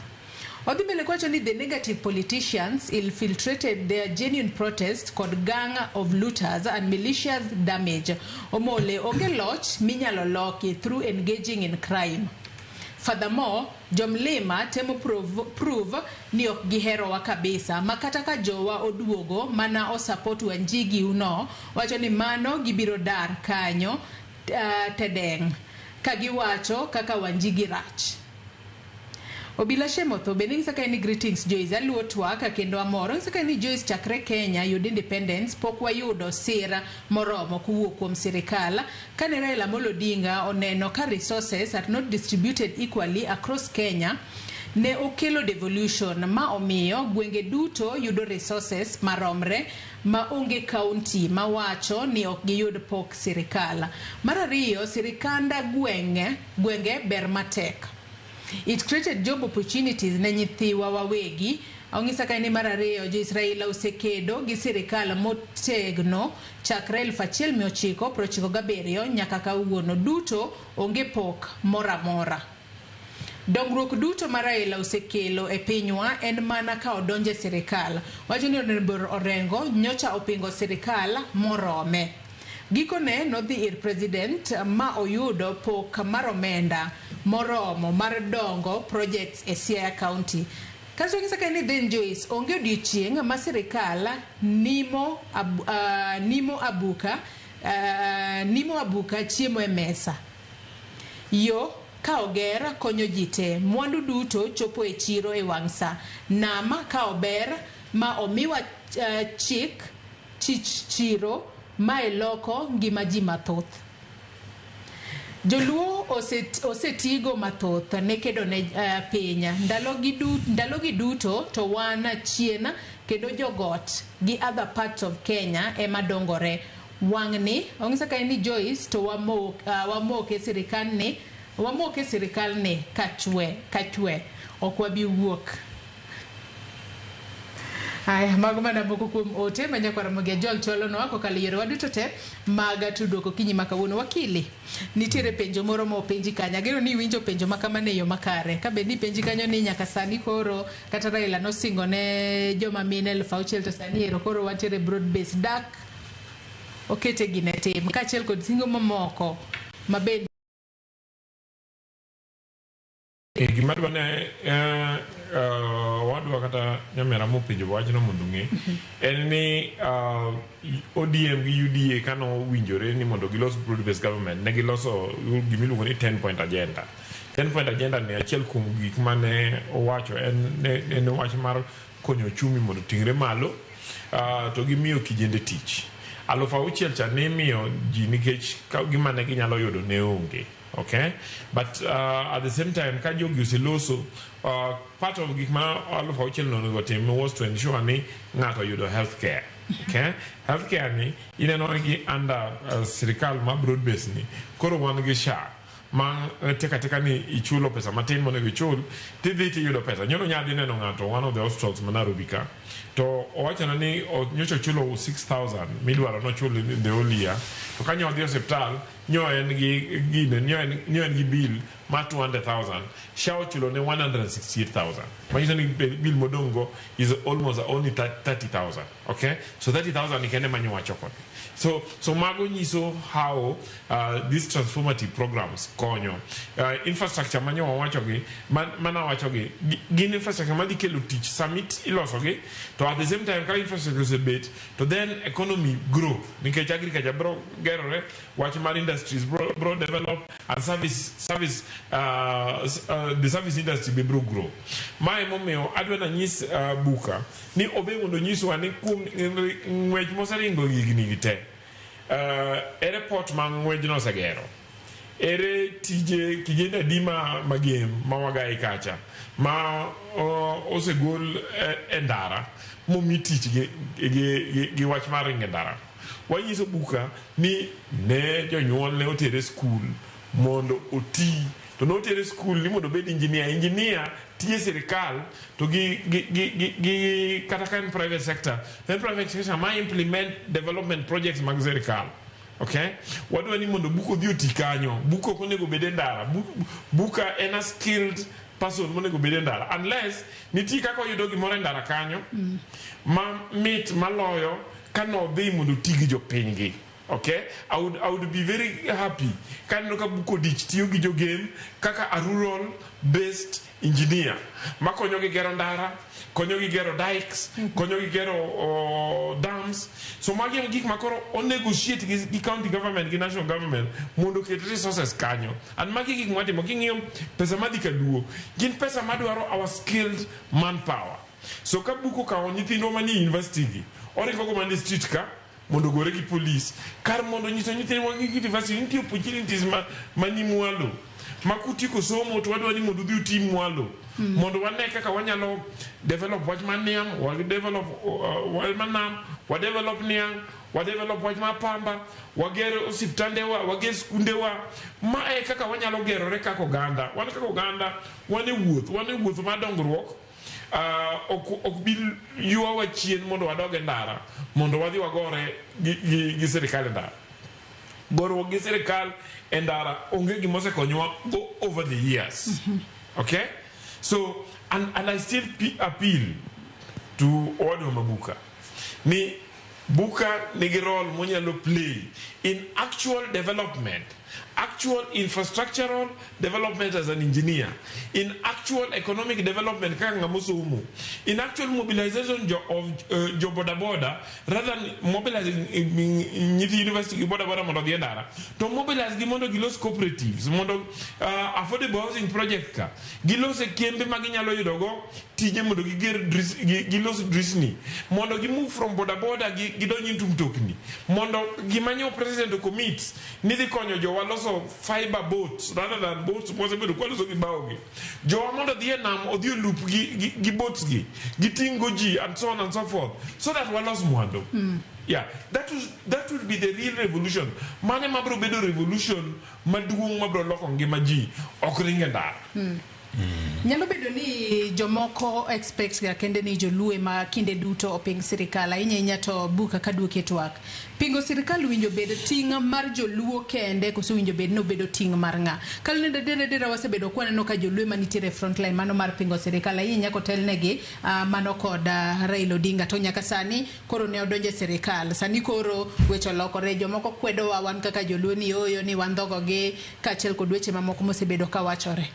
Odhi mbele kwacho ni the negative politicians infiltrated their genuine protest kod gang of looters and malicious damage. Omole onge loch minyalo loki through engaging in crime. Furthermore, jomlima temo prove ni ok giherowa kabisa ma kata ka jowa oduogo mana osupport Wanjigi uno wacho ni mano gibiro dar kanyo tedeng ka giwacho kaka Wanjigi rach. Obila Shemotho bende nyisa ka ni greetings Joyce, aluo twak kendo amor. Nyisa ka ni Joyce chakre Kenya yud independence pok wayudo sira moromo kowuok kuom sirikal. Kane Raila Amolo Odinga oneno ka resources are not distributed equally across Kenya, ne okelo devolution ma omiyo gwenge duto yudo resources maromre ma onge county mawacho ni ok giyud pok sirikal. Mar ariyo, sirikanda gwenge ber matek. It created job opportunities ne nyithiwa wawegi. Ong'isa ka ni mar ariyo, jo-Israel osekedo gi sirikal motegno chakre 1997 nyaka kawuono duto onge pok moro amora. Dongruok duto ma Raila osekelo e pinywa en mana ka odonjo e sirikal. Wacho ni Honorable Orengo nyocha opingo sirikal morome. Gikone nodhi ir president ma oyudo pok mar omenda moromo mar dongo projects e Siaya County. Kasto ng'isa ka ni then Joyce, onge odiochieng' ma sirikal nimo abuka chiemo e mesa. Yo ka oger konyo ji te, mwandu duto chopo e chiro e wang' sa. Nam ka ober ma omiwa chik chich chiro ma eloko ngima ji mathoth. Joluo osetigo mathoth ne kedo ne piny. Ndalogi duto to wan chien kendo jogot gi other parts of Kenya ema dongore. Wang'ni ong'isa ka ni Joyce to wamoke sirikal ni kachwe ok wabi wuok. Aya, mago mana moko kuom ote ma nyakwar Ramogi Ajwang' chwalonwa kokalo e yorewa duto te mag tudruok okinyi ma kawuono. Wakili, nitiere penjo moro ma openji kanyo. Ageno ni iwinjo penjo ma kamano e yo makare. Ka bed ni penji kanyo ni nyaka sani koro kata Raila nosingo ne joma mine 6,000 to sani ero koro wantiere broad base dak okete gine tim kaachiel kod singo mamoko ma bende Gima dwa ne wadwa kata nyamera mopenjo wachno mondo ong'e en ni ODM gi UDA kano winjore ni mondo gilos broad based government ne giloso gimiluongo ni 10 point agenda. 10 point agenda ni achiel kuom gik mane owacho en wach mar konyo ochumi mondo oting're malo to gimiyo kijende tich. 6,000 cha ne imiyo ji nikech gima ne ginyalo yudo ne onge. Okay, but at the same time, ka jogi oseloso, part of gik ma 6,000 no onego tim was to ensure ni ng'ato yudo health care. Okay, healthcare ni ineno gi under sirikal ma broad base ni koro wan gi SHA ma teka teka ni ichulo pesa matin monego ichul tidhi tiyudo pesa. Nyoro nyadhi neno ng'ato one of the hospitals ma Nairobi ka to owachona ni nyocha ochulo 6,000 midwaro nochul in the whole year to kanyo odhi osiptal nyo en gi gine nyo en nyo en gi bill mar 200,000 SHA ochulo ne 168,000 manyiso ni bill modong' go is almost only 30,000 okay so 30,000 ni kende manyo wacho kode so so mago nyiso how these transformative programs konyo infrastructure manyo wawacho gi mana wacho gi gin infrastructure madhi kelo tich samit iloso gi to at the same time ka infrastructure osebet to then economy grow nikech agriculture bro gerore wach mar industries bro, bro develop and service service the service industry be bro grow mae momiyo adwa nanyis Buka ni obe mondo nyiswa ni kuom ng'wech moseringo higni gi te ere port ma ng'wejno osegero ere tije kijende adi ma magem ma wagai kacha ma osegol e ndara momi tich gi, gi, gi, gi wach mar ringo e ndara wanyiso Buka ni ne jonyuol ne otere skul mondo oti to notere skul ni mondo obed engineer engineer tiye sirikal to gi, gi, gi, gi, gi kata ka en private sector en private sector ma implement development projects mag sirikal okay wadwa ni mondo Buka odhi oti kanyo Buka ok onego bed e ndara Buka en a skilled person monego bed e ndara unless nitie kaka oyudo gimoro e ndara kanyo ma mit maloyo kanodhi mondo oti gi jopinygi okay I would be very happy kaneno ka Buka Odich tiyo gi jogem kaka a rural based engineer makonyo gi gero ndara konyo gi gero dikes konyo gi gero dams so magi en gik makoro o negotiate gi, gi county government gi national government mondo oket resources kanyo and magi gik mwatimo king'iyo pesa madhi kaluo gin pesa madwaro our skilled manpower so ka Buka okawo nyithindwa manie university gi oringo go mana e street ka mondo ogore gi polis kar mondo nyiso nyithindwa gi university nitie opportunities ma mani mwalo ma kutieko somo to wadwa ni mondo udhi utim mwalo mondo wane kaka wanyalo develop wach mar niang' wa develop wach mar nam wa develop niang' wa develop wach mar pamba wager osiptandewa wager skundewa ma e kaka wanyalo gerore kaka oganda wan kaka oganda wan e wuoth wan e wuoth mar dongruok ok ok bi ywawa chien mondo wadog e ndara mondo wadhi wagore gi, gi, gi sirikal e ndara goruok gi sirikal e ndara onge gima osekonyowa go over the years okay so and I still appeal to owadwa Mabuka ni Buka nigi role monyalo play in actual development actual infrastructural development as an engineer in actual economic development kaka ng'ama osomo in actual mobilization jo, of jo boda boda rather than mobilizing nyithi university gi boda boda mondo odhi e ndara to mobilize gi mondo gilos cooperatives mondo affordable housing project ka gilos e kembe ma ginyalo yudo go tije mondo giger gilos drisni mondo gi move from boda boda gi gidonj into mtokni mondo gima nyo president commit ni dhi konyo jowa loso fiber boats rather than boats mosebedo kwaloso gi bao gi jowa mondo odhi e nam odhi olup gi, gi, gi boats gi giting' go ji and so on and so forth so that walos mwandu yeah that would be the real revolution mane mabro bedo revolution maduong' mabro loko ngima ji ok ring e ndara Nyalo bedo ni jomoko expect ga kende ni joluo ema kinde duto oping sirikal ahinya ahinya to Buka kaduoke twak. Pingo sirikal winjo bed ting' mar joluo kende koso winjo bed ni obedo ting' mar ng'a? Kalne dere dere wasebedo kwaneno ka joluo ema nitiere e front line mano mar pingo sirikal ahinya ahinya kotelnegi mano kod Raila Odinga to nyaka sani koro ne odonjo e sirikal. Sani koro weche olokore jomoko kwedowa wan kaka joluo ni ooyo ni wandhogo gi kaachiel kod weche mamoko mosebedo ka wachore.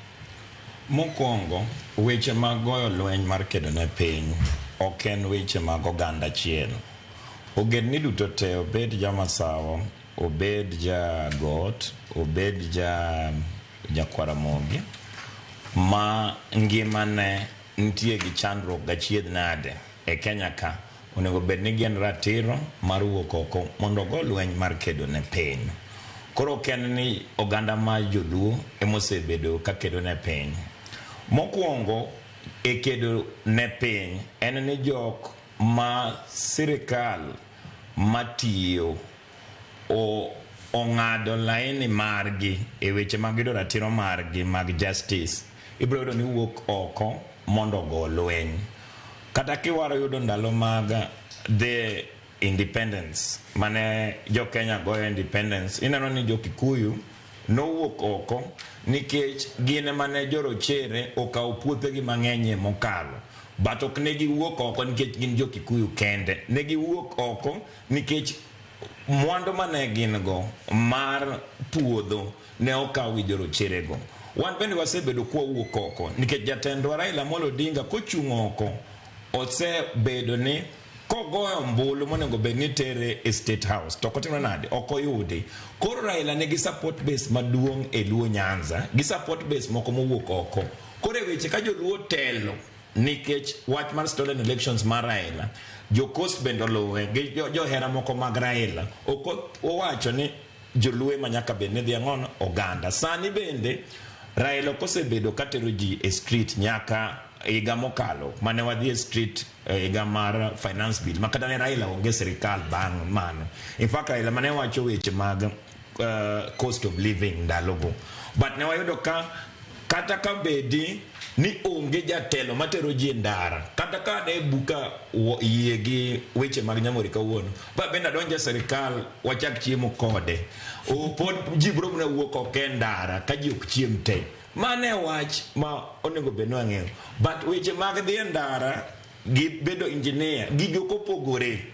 Mokwongo, weche mag goyo lweny mar kedo ne piny ok en weche mag oganda achiel. Ogendni duto te obed jamasawa, obed jagot, obed ja jakwaramogi ma ngimane nitie gi chandruok gachiedh nade e Kenya ka onego bed ni gin ratiro mar wuok oko mondo ogo lweny mar kedo ne piny. Koro ok en ni oganda mar joluo emosebedo ka kedo ne piny. Mokwongo e kedo ne piny en ni jok ma sirikal matiyo ong'ado laini margi e weche mag yudo ratiro margi mag justice ibiro yudo ni wuok oko mondo ogo lweny. Kata kiwaro yudo ndalo mag the independence mane jo Kenya goyo independence ineno ni jo Kikuyu nowuok oko nikech gin ema ne jorochere okawo puothegi mang'eny mokalo but ok ne giwuok oko nikech gin jo Kikuyu kende ne giwuok oko nikech mwandu mane gin go mar puodho ne okaw gi jorocherego wan bende wasebedo kwawuok oko nikech jatendwa Raila Amolo Odinga kochung' oko osebedo ni kogoyo ombulu monego bed ni tere e State House to ok otimre nade ok oyudi koro Raila nigi support base maduong' e Luo Nyanza gi support base moko mowuok oko koro e weche ka joluo telo nikech wach mar stolen elections mar Raila jo Coast bende oluwe gi johera moko mag Raila ok owacho ni joluo ema nyaka bed ni dhi ang'ono oganda sani bende Raila ok osebedo katero ji e street nyaka higa mokalo mane wadhi e street higa mar finance bill ma kata ne Raila onge sirikal bang' mano in fact Raila mane wacho weche mag cost of living ndalogo but ne wayudo ka kata ka bedi ni onge jatelo matero ji e ndara kata ka ne buka yie gi weche mag Nyamori kawuono ba bende adonjo e sirikal wachak chiemo kode o pod ji biro mana wuok oko e ndara ka ji ok chiem te mano e wach ma onego bed ni wang'eyo but weche mag dhi e ndara gi bedo engineer gigi ok opogore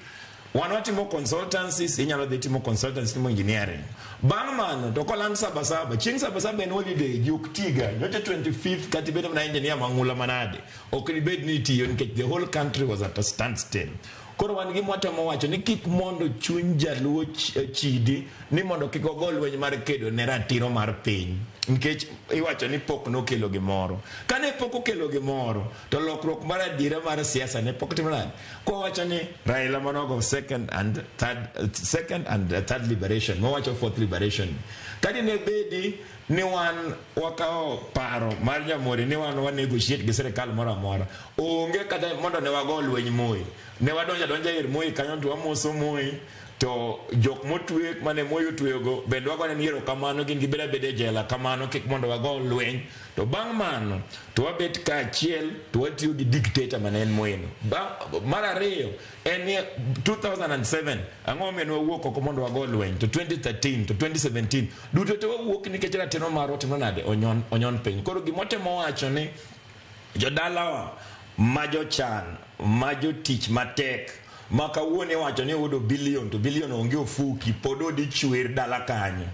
wan watimo consultancies inyalo dhi timo consultancy timo engineering bang' mano to koland sabasaba chieng' sabasaba en holiday ji ok tiga nyocha 25th kata ibedo mana engineer mang'ula manade ok dibed ni itiyo nikech the whole country was at a standstill koro wan gima watemo wacho ni kik mondo chuny jaluo chidi ni mondo kik ogo lweny mar kedo ne ratiro mar piny nikech iwacho ni pok nokelo gimoro kane pok okelo gimoro to lokruok mar adiera mar siasa ne pok timo nade kowacho ni Raila manogo second and third liberation mowacho fourth liberation kadi ne bedi ni wan wakawo paro mar Nyamori ni wan wa negotiate gi sirikal moro amora onge kata mondo ne wago lweny Moi ne wadonjo adonja ir Moi kanyo to wamoso Moi to jok motwe mane Moi otweyogo bende wagone ni erokamano gin gibed abeda e jela kamano kik mondo wago lweny to bang' mano to wabet kaachiel to watiyo gi dictator mane en Moi no mar ariyo en ni 2007 ang'o momiyo ne wawuok oko mondo wago lweny to 2013 to 2017 duto te wawuok nikech ratiro marwa otimo nade onyon piny koro gimotemo wacho ni jodalawa ma jochan ma jotich matek ma kawuono iwacho ni yudo bilion to bilion onge ofuki pod odi chwer dala kanyo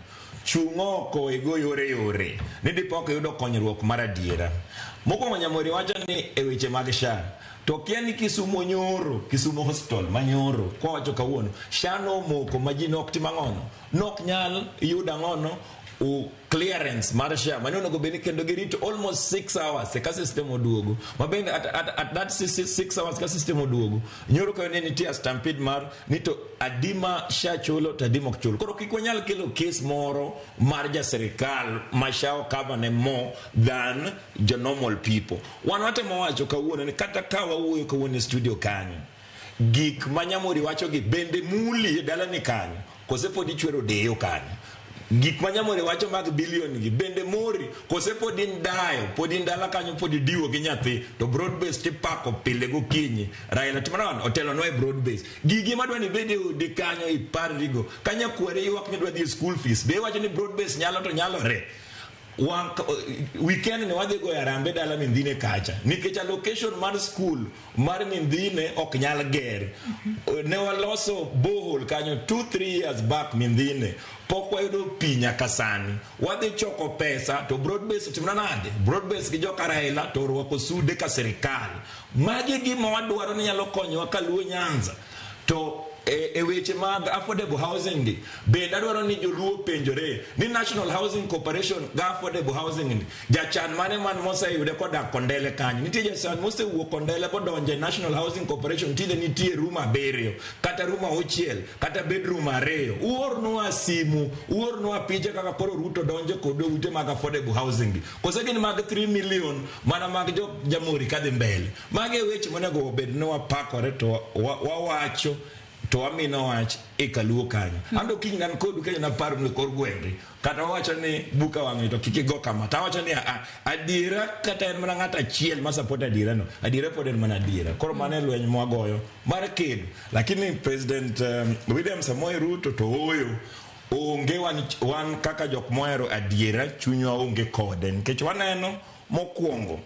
chung' oko igo yore yore ni dipo ka iyudo konyruok mar adiera mokwongo Nyamori wacho ni e weche mag SHA to kia ni Kisumo nyoro Kisumo hospital manyoro kwawacho kawuono SHA nomoko ma ji nok tim ang'ono nok nyal yudo ang'ono clearance mar SHA mane onego bed ni kendo girito almost 6 hours eka system oduogo ma bende at that 6 hours ka system oduogo nyoro kayo ne nitie stampede mar ni to adima SHA chulo to adima ok chul koro kik wanyal kelo case moro mar ja sirikal ma SHA okava ne more than jo normal people wan watemo wacho kawuono ni kata ka wawuoyo kawuono e studio kanyo gik ma Nyamori wacho gi bende muli e dalani kanyo kose pod ichwero deyo kanyo gik ma Nyamori wacho mag bilion gi bende mori kose pod in dayo pod in dala kanyo pod idiwo gi nyathi to broad base tipako pile gokinyi Raila timo nang'o otelonwa e broad base gigi madwa ni ibed e odi kanyo iparrigo ka nyakwari ywak ni dwa dhi e school fees be iwacho ni broad base nyalo to nyalore weekend ni wadhi goyo arambe dala Mindhine kacha nikech allocation mar school mar Mindhine ok nyal ger ne waloso borehole kanyo 2-3 years back Mindhine pok wayudo pi nyaka sani wadhi choko pesa to broad base otimna nade broad base gi joka Raila to orwako sude ka sirikal magi gima wadwaro ni nyalo konyowa kaluo Nyanza to e weche mag affordable housing gi bende adwaro ni joluo penjore ni National Housing Corporation ga affordable housing ni jachan mane man moseyude kodak Kondele kanyo nitie jachan mosewuok Kondele bodonjo e National Housing Corporation tinde nitie room 7 kata room 6 kata bedroom 2 uornwa simu uornwa picha kaka koro Ruto donjo kod ute mag affordable housing gi kose gin mag 3 million mana mag jo Jamhuri kadhi mbele magi e weche monego obed ni wapakore to wawacho To wamino wach e kaluo kanyo. Ando kiny nan kodu kanyo napar ni kor gwenge. Kata wawacho ni buka wang'e to kik igo kama. To awacho ni a adiera kata en mana ng'ato achiel ma support adiera no. Adiera pod en mana adiera. Koro mano e lweny mwagoyo mar kedo. Lakini President William Samoei Ruto to oyo. Onge wan kaka jok mohero adiera chunywa onge kode nikech waneno mokwongo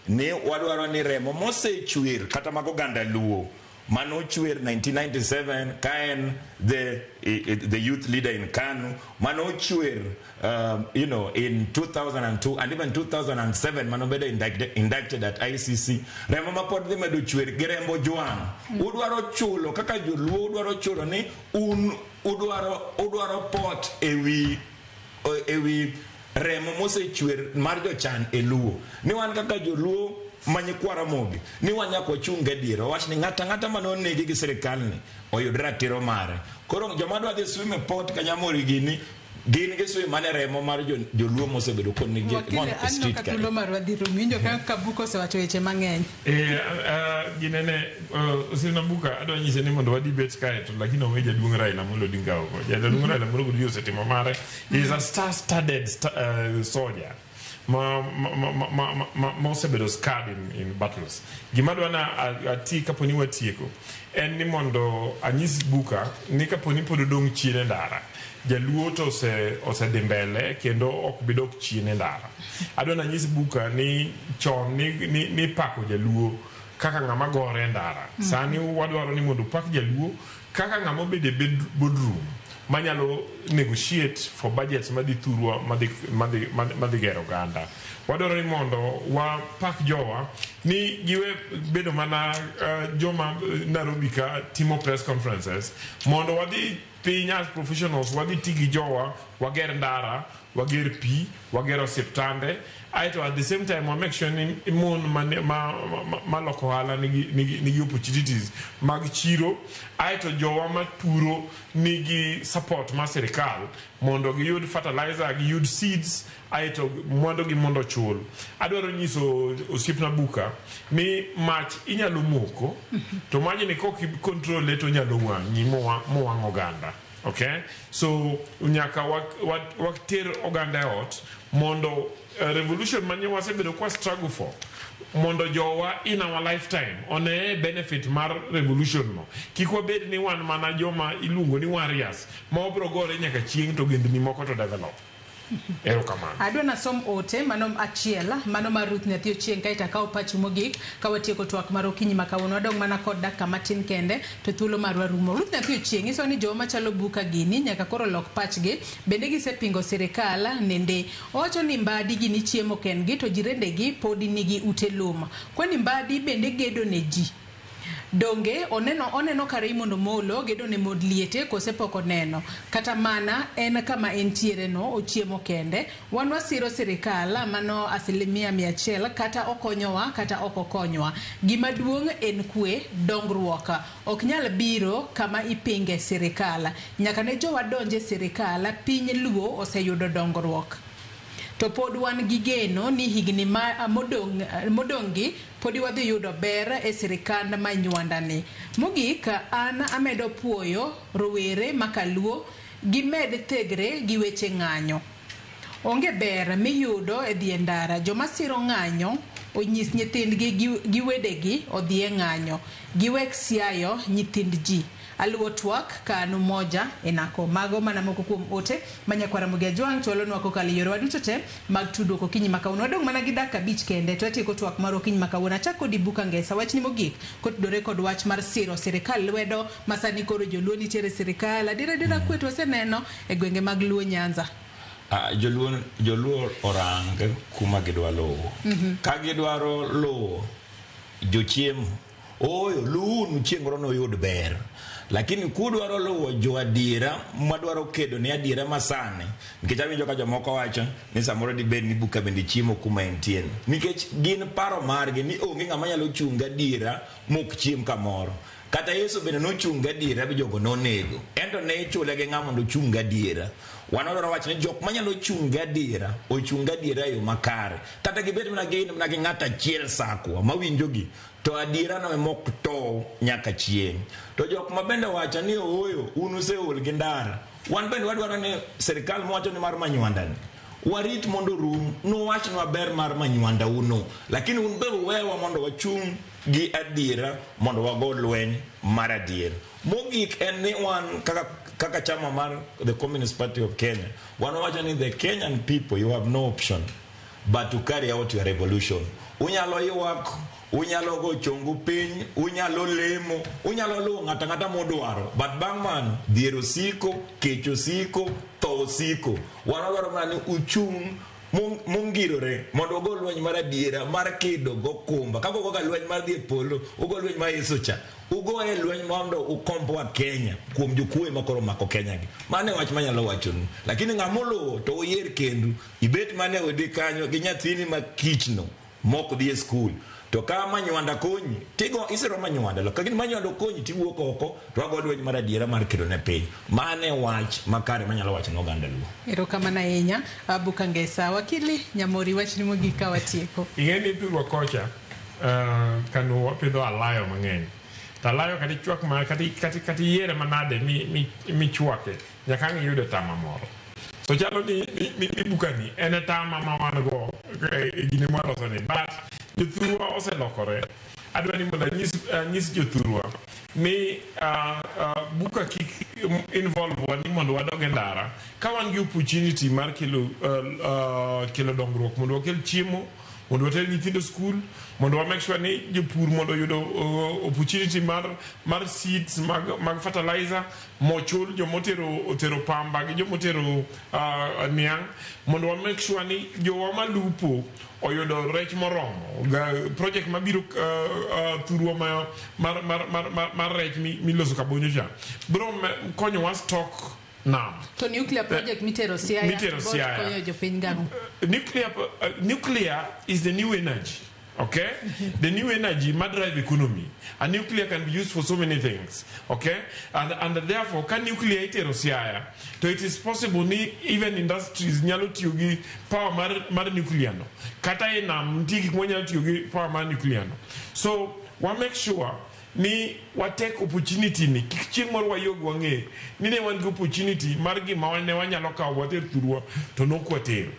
ni wadwaro ni remo mosechwer kata mag oganda Luo manochwer 1997 ka en the youth leader in KANU, manochwer in 2002 and even 2007 manobedo indicted at ICC, remo ma pod dhi medo chwer gi rembo Jwang'. Udwaro chulo kaka joluo, udwaro chulo ni un udwaro pot ewi remo mosechwer mar jochan e Luo. Ni wan kaka joluo manyikwa Ramogi, ni wan nyaka wachung' gadiera, wawach ni ng'ato ang'ata mane onegi gi sirikal ni oyud ratiro mare. Koro joma dwa dhi swim e pot Kanyamori gini, gin giswim mana e remo mar joluo mosebedo konegi Wakili, e aneno street ka kae. thuolo marwa dhi rumo. Iwinjo ka Kabuko osewacho weche mang'eny. Ginene osiepna Buka adwa nyise ni mondo wadhi bet kae to lakini owe jaduong' Raila Amolo Odinga oko. Jaduong' Raila Amolo Odinga osetimo mare. He is a star-studded soldier ma osebedo scarred in battles. Gima adwa na ati kaponi watieko en ni mondo anyis Buka ni kaponi pod odong' chien e ndara, jaluo to osedhi mbele kendo ok bi dok chien e ndara. Adwa nanyis Buka ni chon ni pako jaluo kaka ng'ama gore e ndara. Sani wadwaro ni mondo opak jaluo kaka ng'ama obedo e boardroom manyalo negotiate for budgets madhi thurwa madhi gero oganda. Wadwaro ni mondo wapak jowa ni giwe bedo mana joma Nairobi ka timo press conferences, mondo wadhi piny as professionals, wadhi ti gi jowa, wager ndara, wager pi, wager osiptande, aeto at the same time wa make sure ni mon ma loko ohala nigi opportunities mag chiro, aeto jowa mapuro nigi support mar sirikal mondo giyud fertilizer, giyud seeds, aeto mwandu gi mondo ochul. Adwaro nyiso osiepna Buka ni mach inyalo moko, to majni kok i-control to onyalo wang'i mowang' oganda. Okay? So nyaka water oganda e ot mondo revolution mane wasebedo kwa struggle for mondo jowa in our lifetime one benefit mar revolution no. Kik wabed ni wan mana joma iluongo ni warriors ma wabro gore nyaka chieng' to ogendni moko to develop. Erokamano. Adwa nasom ote mano achiel, mano mar Ruth Nyathi Ochieng', kaeto akawo pachi mogik ka watieko twak mar okinyi ma kawuono. Wadong' mana kod dakika matin kende to thuolo marwa rumo. Ruth Nyathi Ochieng' nyiso ni joma machalo Buka gini nyaka koro lok pachgi, bende gisepingo sirikal nende. Owacho ni Mbadi gini chiemo kendgi to jirendegi podi nigi ute lum. Kwani Mbadi bende gedo ne ji? Donge oneno ka Raymond Omolo gedo ne mond liete kose pok oneno? Kata mana en kama entiere no ochiemo kende. Wan wasiro sirikal mano 100% kata okonyowa kata ok okonywa. Gima duong' en kwe, dongruok ok nyal biro kama ipinge sirikal. Nyaka ne jowa donje sirikal, piny Luo oseyudo dongruok. To pod wan gi geno ni higni ma modong' gi podi wadhi yudo ber e sirikand ma Nywanda ni. Mogik, an amedo puoyo rowere ma kaluo gimed thegre gi weche ng'anyo. Onge ber miyudo e dhi e ndara. Joma siro ng'anyo onyis nyithindgi gi wedegi odhi e ng'anyo. Giwek siayo nyithind ji. Aluwo twak ka an Umoja enako. Mago mana moko kuom ote ma nyakwar Ramogi Ajwang' chwalonwa kokalo e yorewa duto te mag tudruok okinyi ma kawuono. Wadong' mana gi dakika 5 kende to atieko twak mar okinyi ma kawuono. Achak kodi Buka Ngesa, wachni mogik kotudore kod wach mar siro sirikal lwedo ma sani koro joluo nitiere e sirikal. Adiera adiera kwe to waseneno e gwenge mag Luo Nyanza. Joluo orang kuma gidwa luwo. Ka gidwaro luwo jochiemo, oyo luwunu chieng' moro noyud ber. Lakini kudwaro luwo jo adiera madwaro kedo ne adiera masani, nikech awinjo ka jomoko wacho ni samoro dibed ni Buka bende chiemo kuma entie, nikech gin paro margi ni onge ng'ama nyalo chung' gadiera mok chiem kamoro. Kata Yesu bende nochung' gadiera be jogo nonego. Ento ne ichule gi ng'a mondo ochung' gadiera. Wan wadwaro wacho ni jok manyalo chung' gadiera, ochung' gadiera e yo makare. Kata gibed mana gin mana gi ng'ato achiel sakwa mawinjogi, to adiera no ema ok tow nyaka chieng'. To jok ma bende wacho ni ooyo, un useol gi ndara. Wan bende wadwaro ni sirikal mwacho ni mar manywanda ni, warit mondo orum, nuwachnwa ber mar manywanda uno. Lakini un be uwewa mondo wachung' gi adiera mondo wago lweny mar adier. Mogik en ni wan kaka, kaka chama mar the Communist Party of Kenya, wan wawacho ni the Kenyan people, you have no option but to carry out your revolution. Unyalo ywak, unyalo go chongu piny, unyalo lemo, unyalo luwo ng'ato ang'ata mudwaro, but bang' mano, dhier osiko, kech osiko, tho osiko. Wan wadwaro mana ni uchung' mongirore mondo ugo lweny mar adiera mar kedo gokumba. Kaka ugoga lweny mar dhi e polo, ugo lweny mar Yesu cha. Ugoye lweny mondo ukomboa Kenya kuom jokuoye ma koro omako Kenya gi. Mano e wach manyalo wachonu. Lakini ng'ama oluwo to uyier kendu. Ibet mana e odi kanyo gi nyathini ma kichno mok dhi e skul. To ka manywanda konyi, tigo isiro manywanda. Lakini manywanda ok konyi tiwuok oko to wago lweny mar adiera mar kedo ne piny. Mano e wach makare manyalo wacho ne oganda Luo. Erokamano ahinya Abu Kangesa. Wakili Nyamori, wachni mogik ka watieko. Ing'e ni thurwa kocha kano wapidho alayo mang'eny. To alayo kata ichwak ma kata kata kata iyiere manade mi mi michwake nyaka ang' iyude tama moro. So chalo ni ni, ni, ni bukani en e tama ma wan go e gine mwaloso ni. But jothurwa oselokore. Adwa ni mondo anyis, anyis jothurwa ni buka kik involve wa ni mondo wadog e ndara ka wan gi opportunity mar kelo kelo dongruok mondo wakel chiemo mondo water nyithindo skul mondo wa make sure ni jopur mondo oyudo opportunity mar mar seeds mag, mag fertilizer mochul jomotero otero pamba gi jomotero niang' mondo wa make sure ni jowa malupo oyudo rech moromo. Project mabiro thurwa ma, mar, mar, mar, mar, mar rech miloso kabonyo cha biro konyowa stock nam. To nuclear project mitero Siaya, Mitero bot Siaya. konyo jopiny gang'o? Nuclear is the new energy. Okay, the new energy ma drive economy. A nuclear can be used for so many things. Okay, and therefore, ka nuclear itero Siaya, to it is possible ni even industries nyalo tiyo gi power mar, mar nuclear no. Kata e nam nitie gik mwanyalo tiyo gi power mar nuclear no. So wa make sure ni wa take opportunity ni kik chieng' moro wayog wang'e ni ne wan gi opportunity mar gima ne wanyalo kawo water thurwa to nok watero.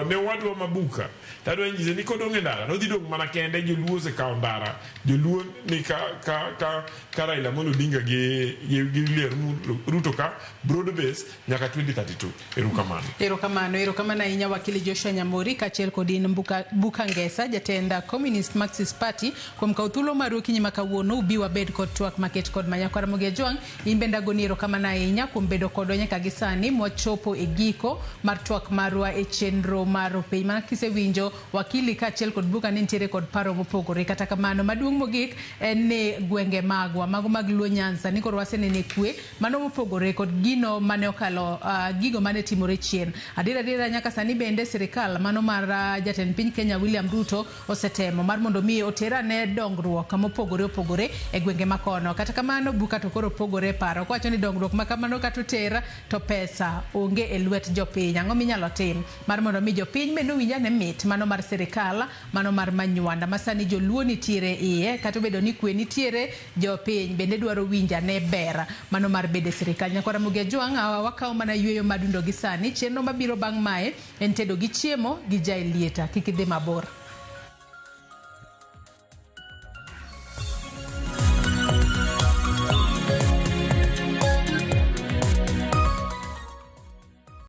Ne owadwa Mabuka tadwa nyise ni kodong' e ndara nodhi dong' mana kende. Joluo osekawo ndara, joluo ni ka, ka, ka, ka Raila Amolo Odinga gi, gi, gi William Ruto ka broad base nyaka 2032. Erokamano. Erokamano, erokamano ahinya wakili Joshua Nyamori kaachiel kod in Mbuka, Buka Ngesa, jatend Communist Marxist Party, kuom kawo thuolo maru okinyi ma kawuono ubi wabed kod twak maket kod Manyakwar Ramogi Ajwang'. In bende agoni erokamano ahinya kuom bedo kodwa nyaka gi sani mwachopo e giko mar twak marwa e chenro mar Rupiny. Mana kisewinjo wakili kaachiel kod Buka ni nitiere kod paro mopogore. Kata kamano, maduong' mogik en ni gwenge magwa, mago mag Luo Nyanza, ni koro wasenene kwe, mano mopogore kod gino mane okalo, gigo mane timore chien. Adiera adiera nyaka sani bende sirikal mano mar jatend piny Kenya William Ruto osetemo mar mondo mi oter ane dongruok mopogore opogore e gwenge makono. Kata kamano Buka to koro pogore e paro kowacho ni dongruok ma kamano kata oter to pesa onge e lwet jopiny. Ang'o minyalo tim mar mondo mi jopiny bende owinj ane mit mano mar sirikal mano mar manywanda ma sani joluo nitiere iye, kata obedo ni kwe nitiere, jopiny bende dwaro winjo ane ber mano mar bedo e sirikal. Nyakwar Ramogi Ajwang', wakawo mana yueyo madundo gi sani. Chenro mabiro bang' mae en tedo gi chiemo gi Jaelieta. Kik idhi mabor.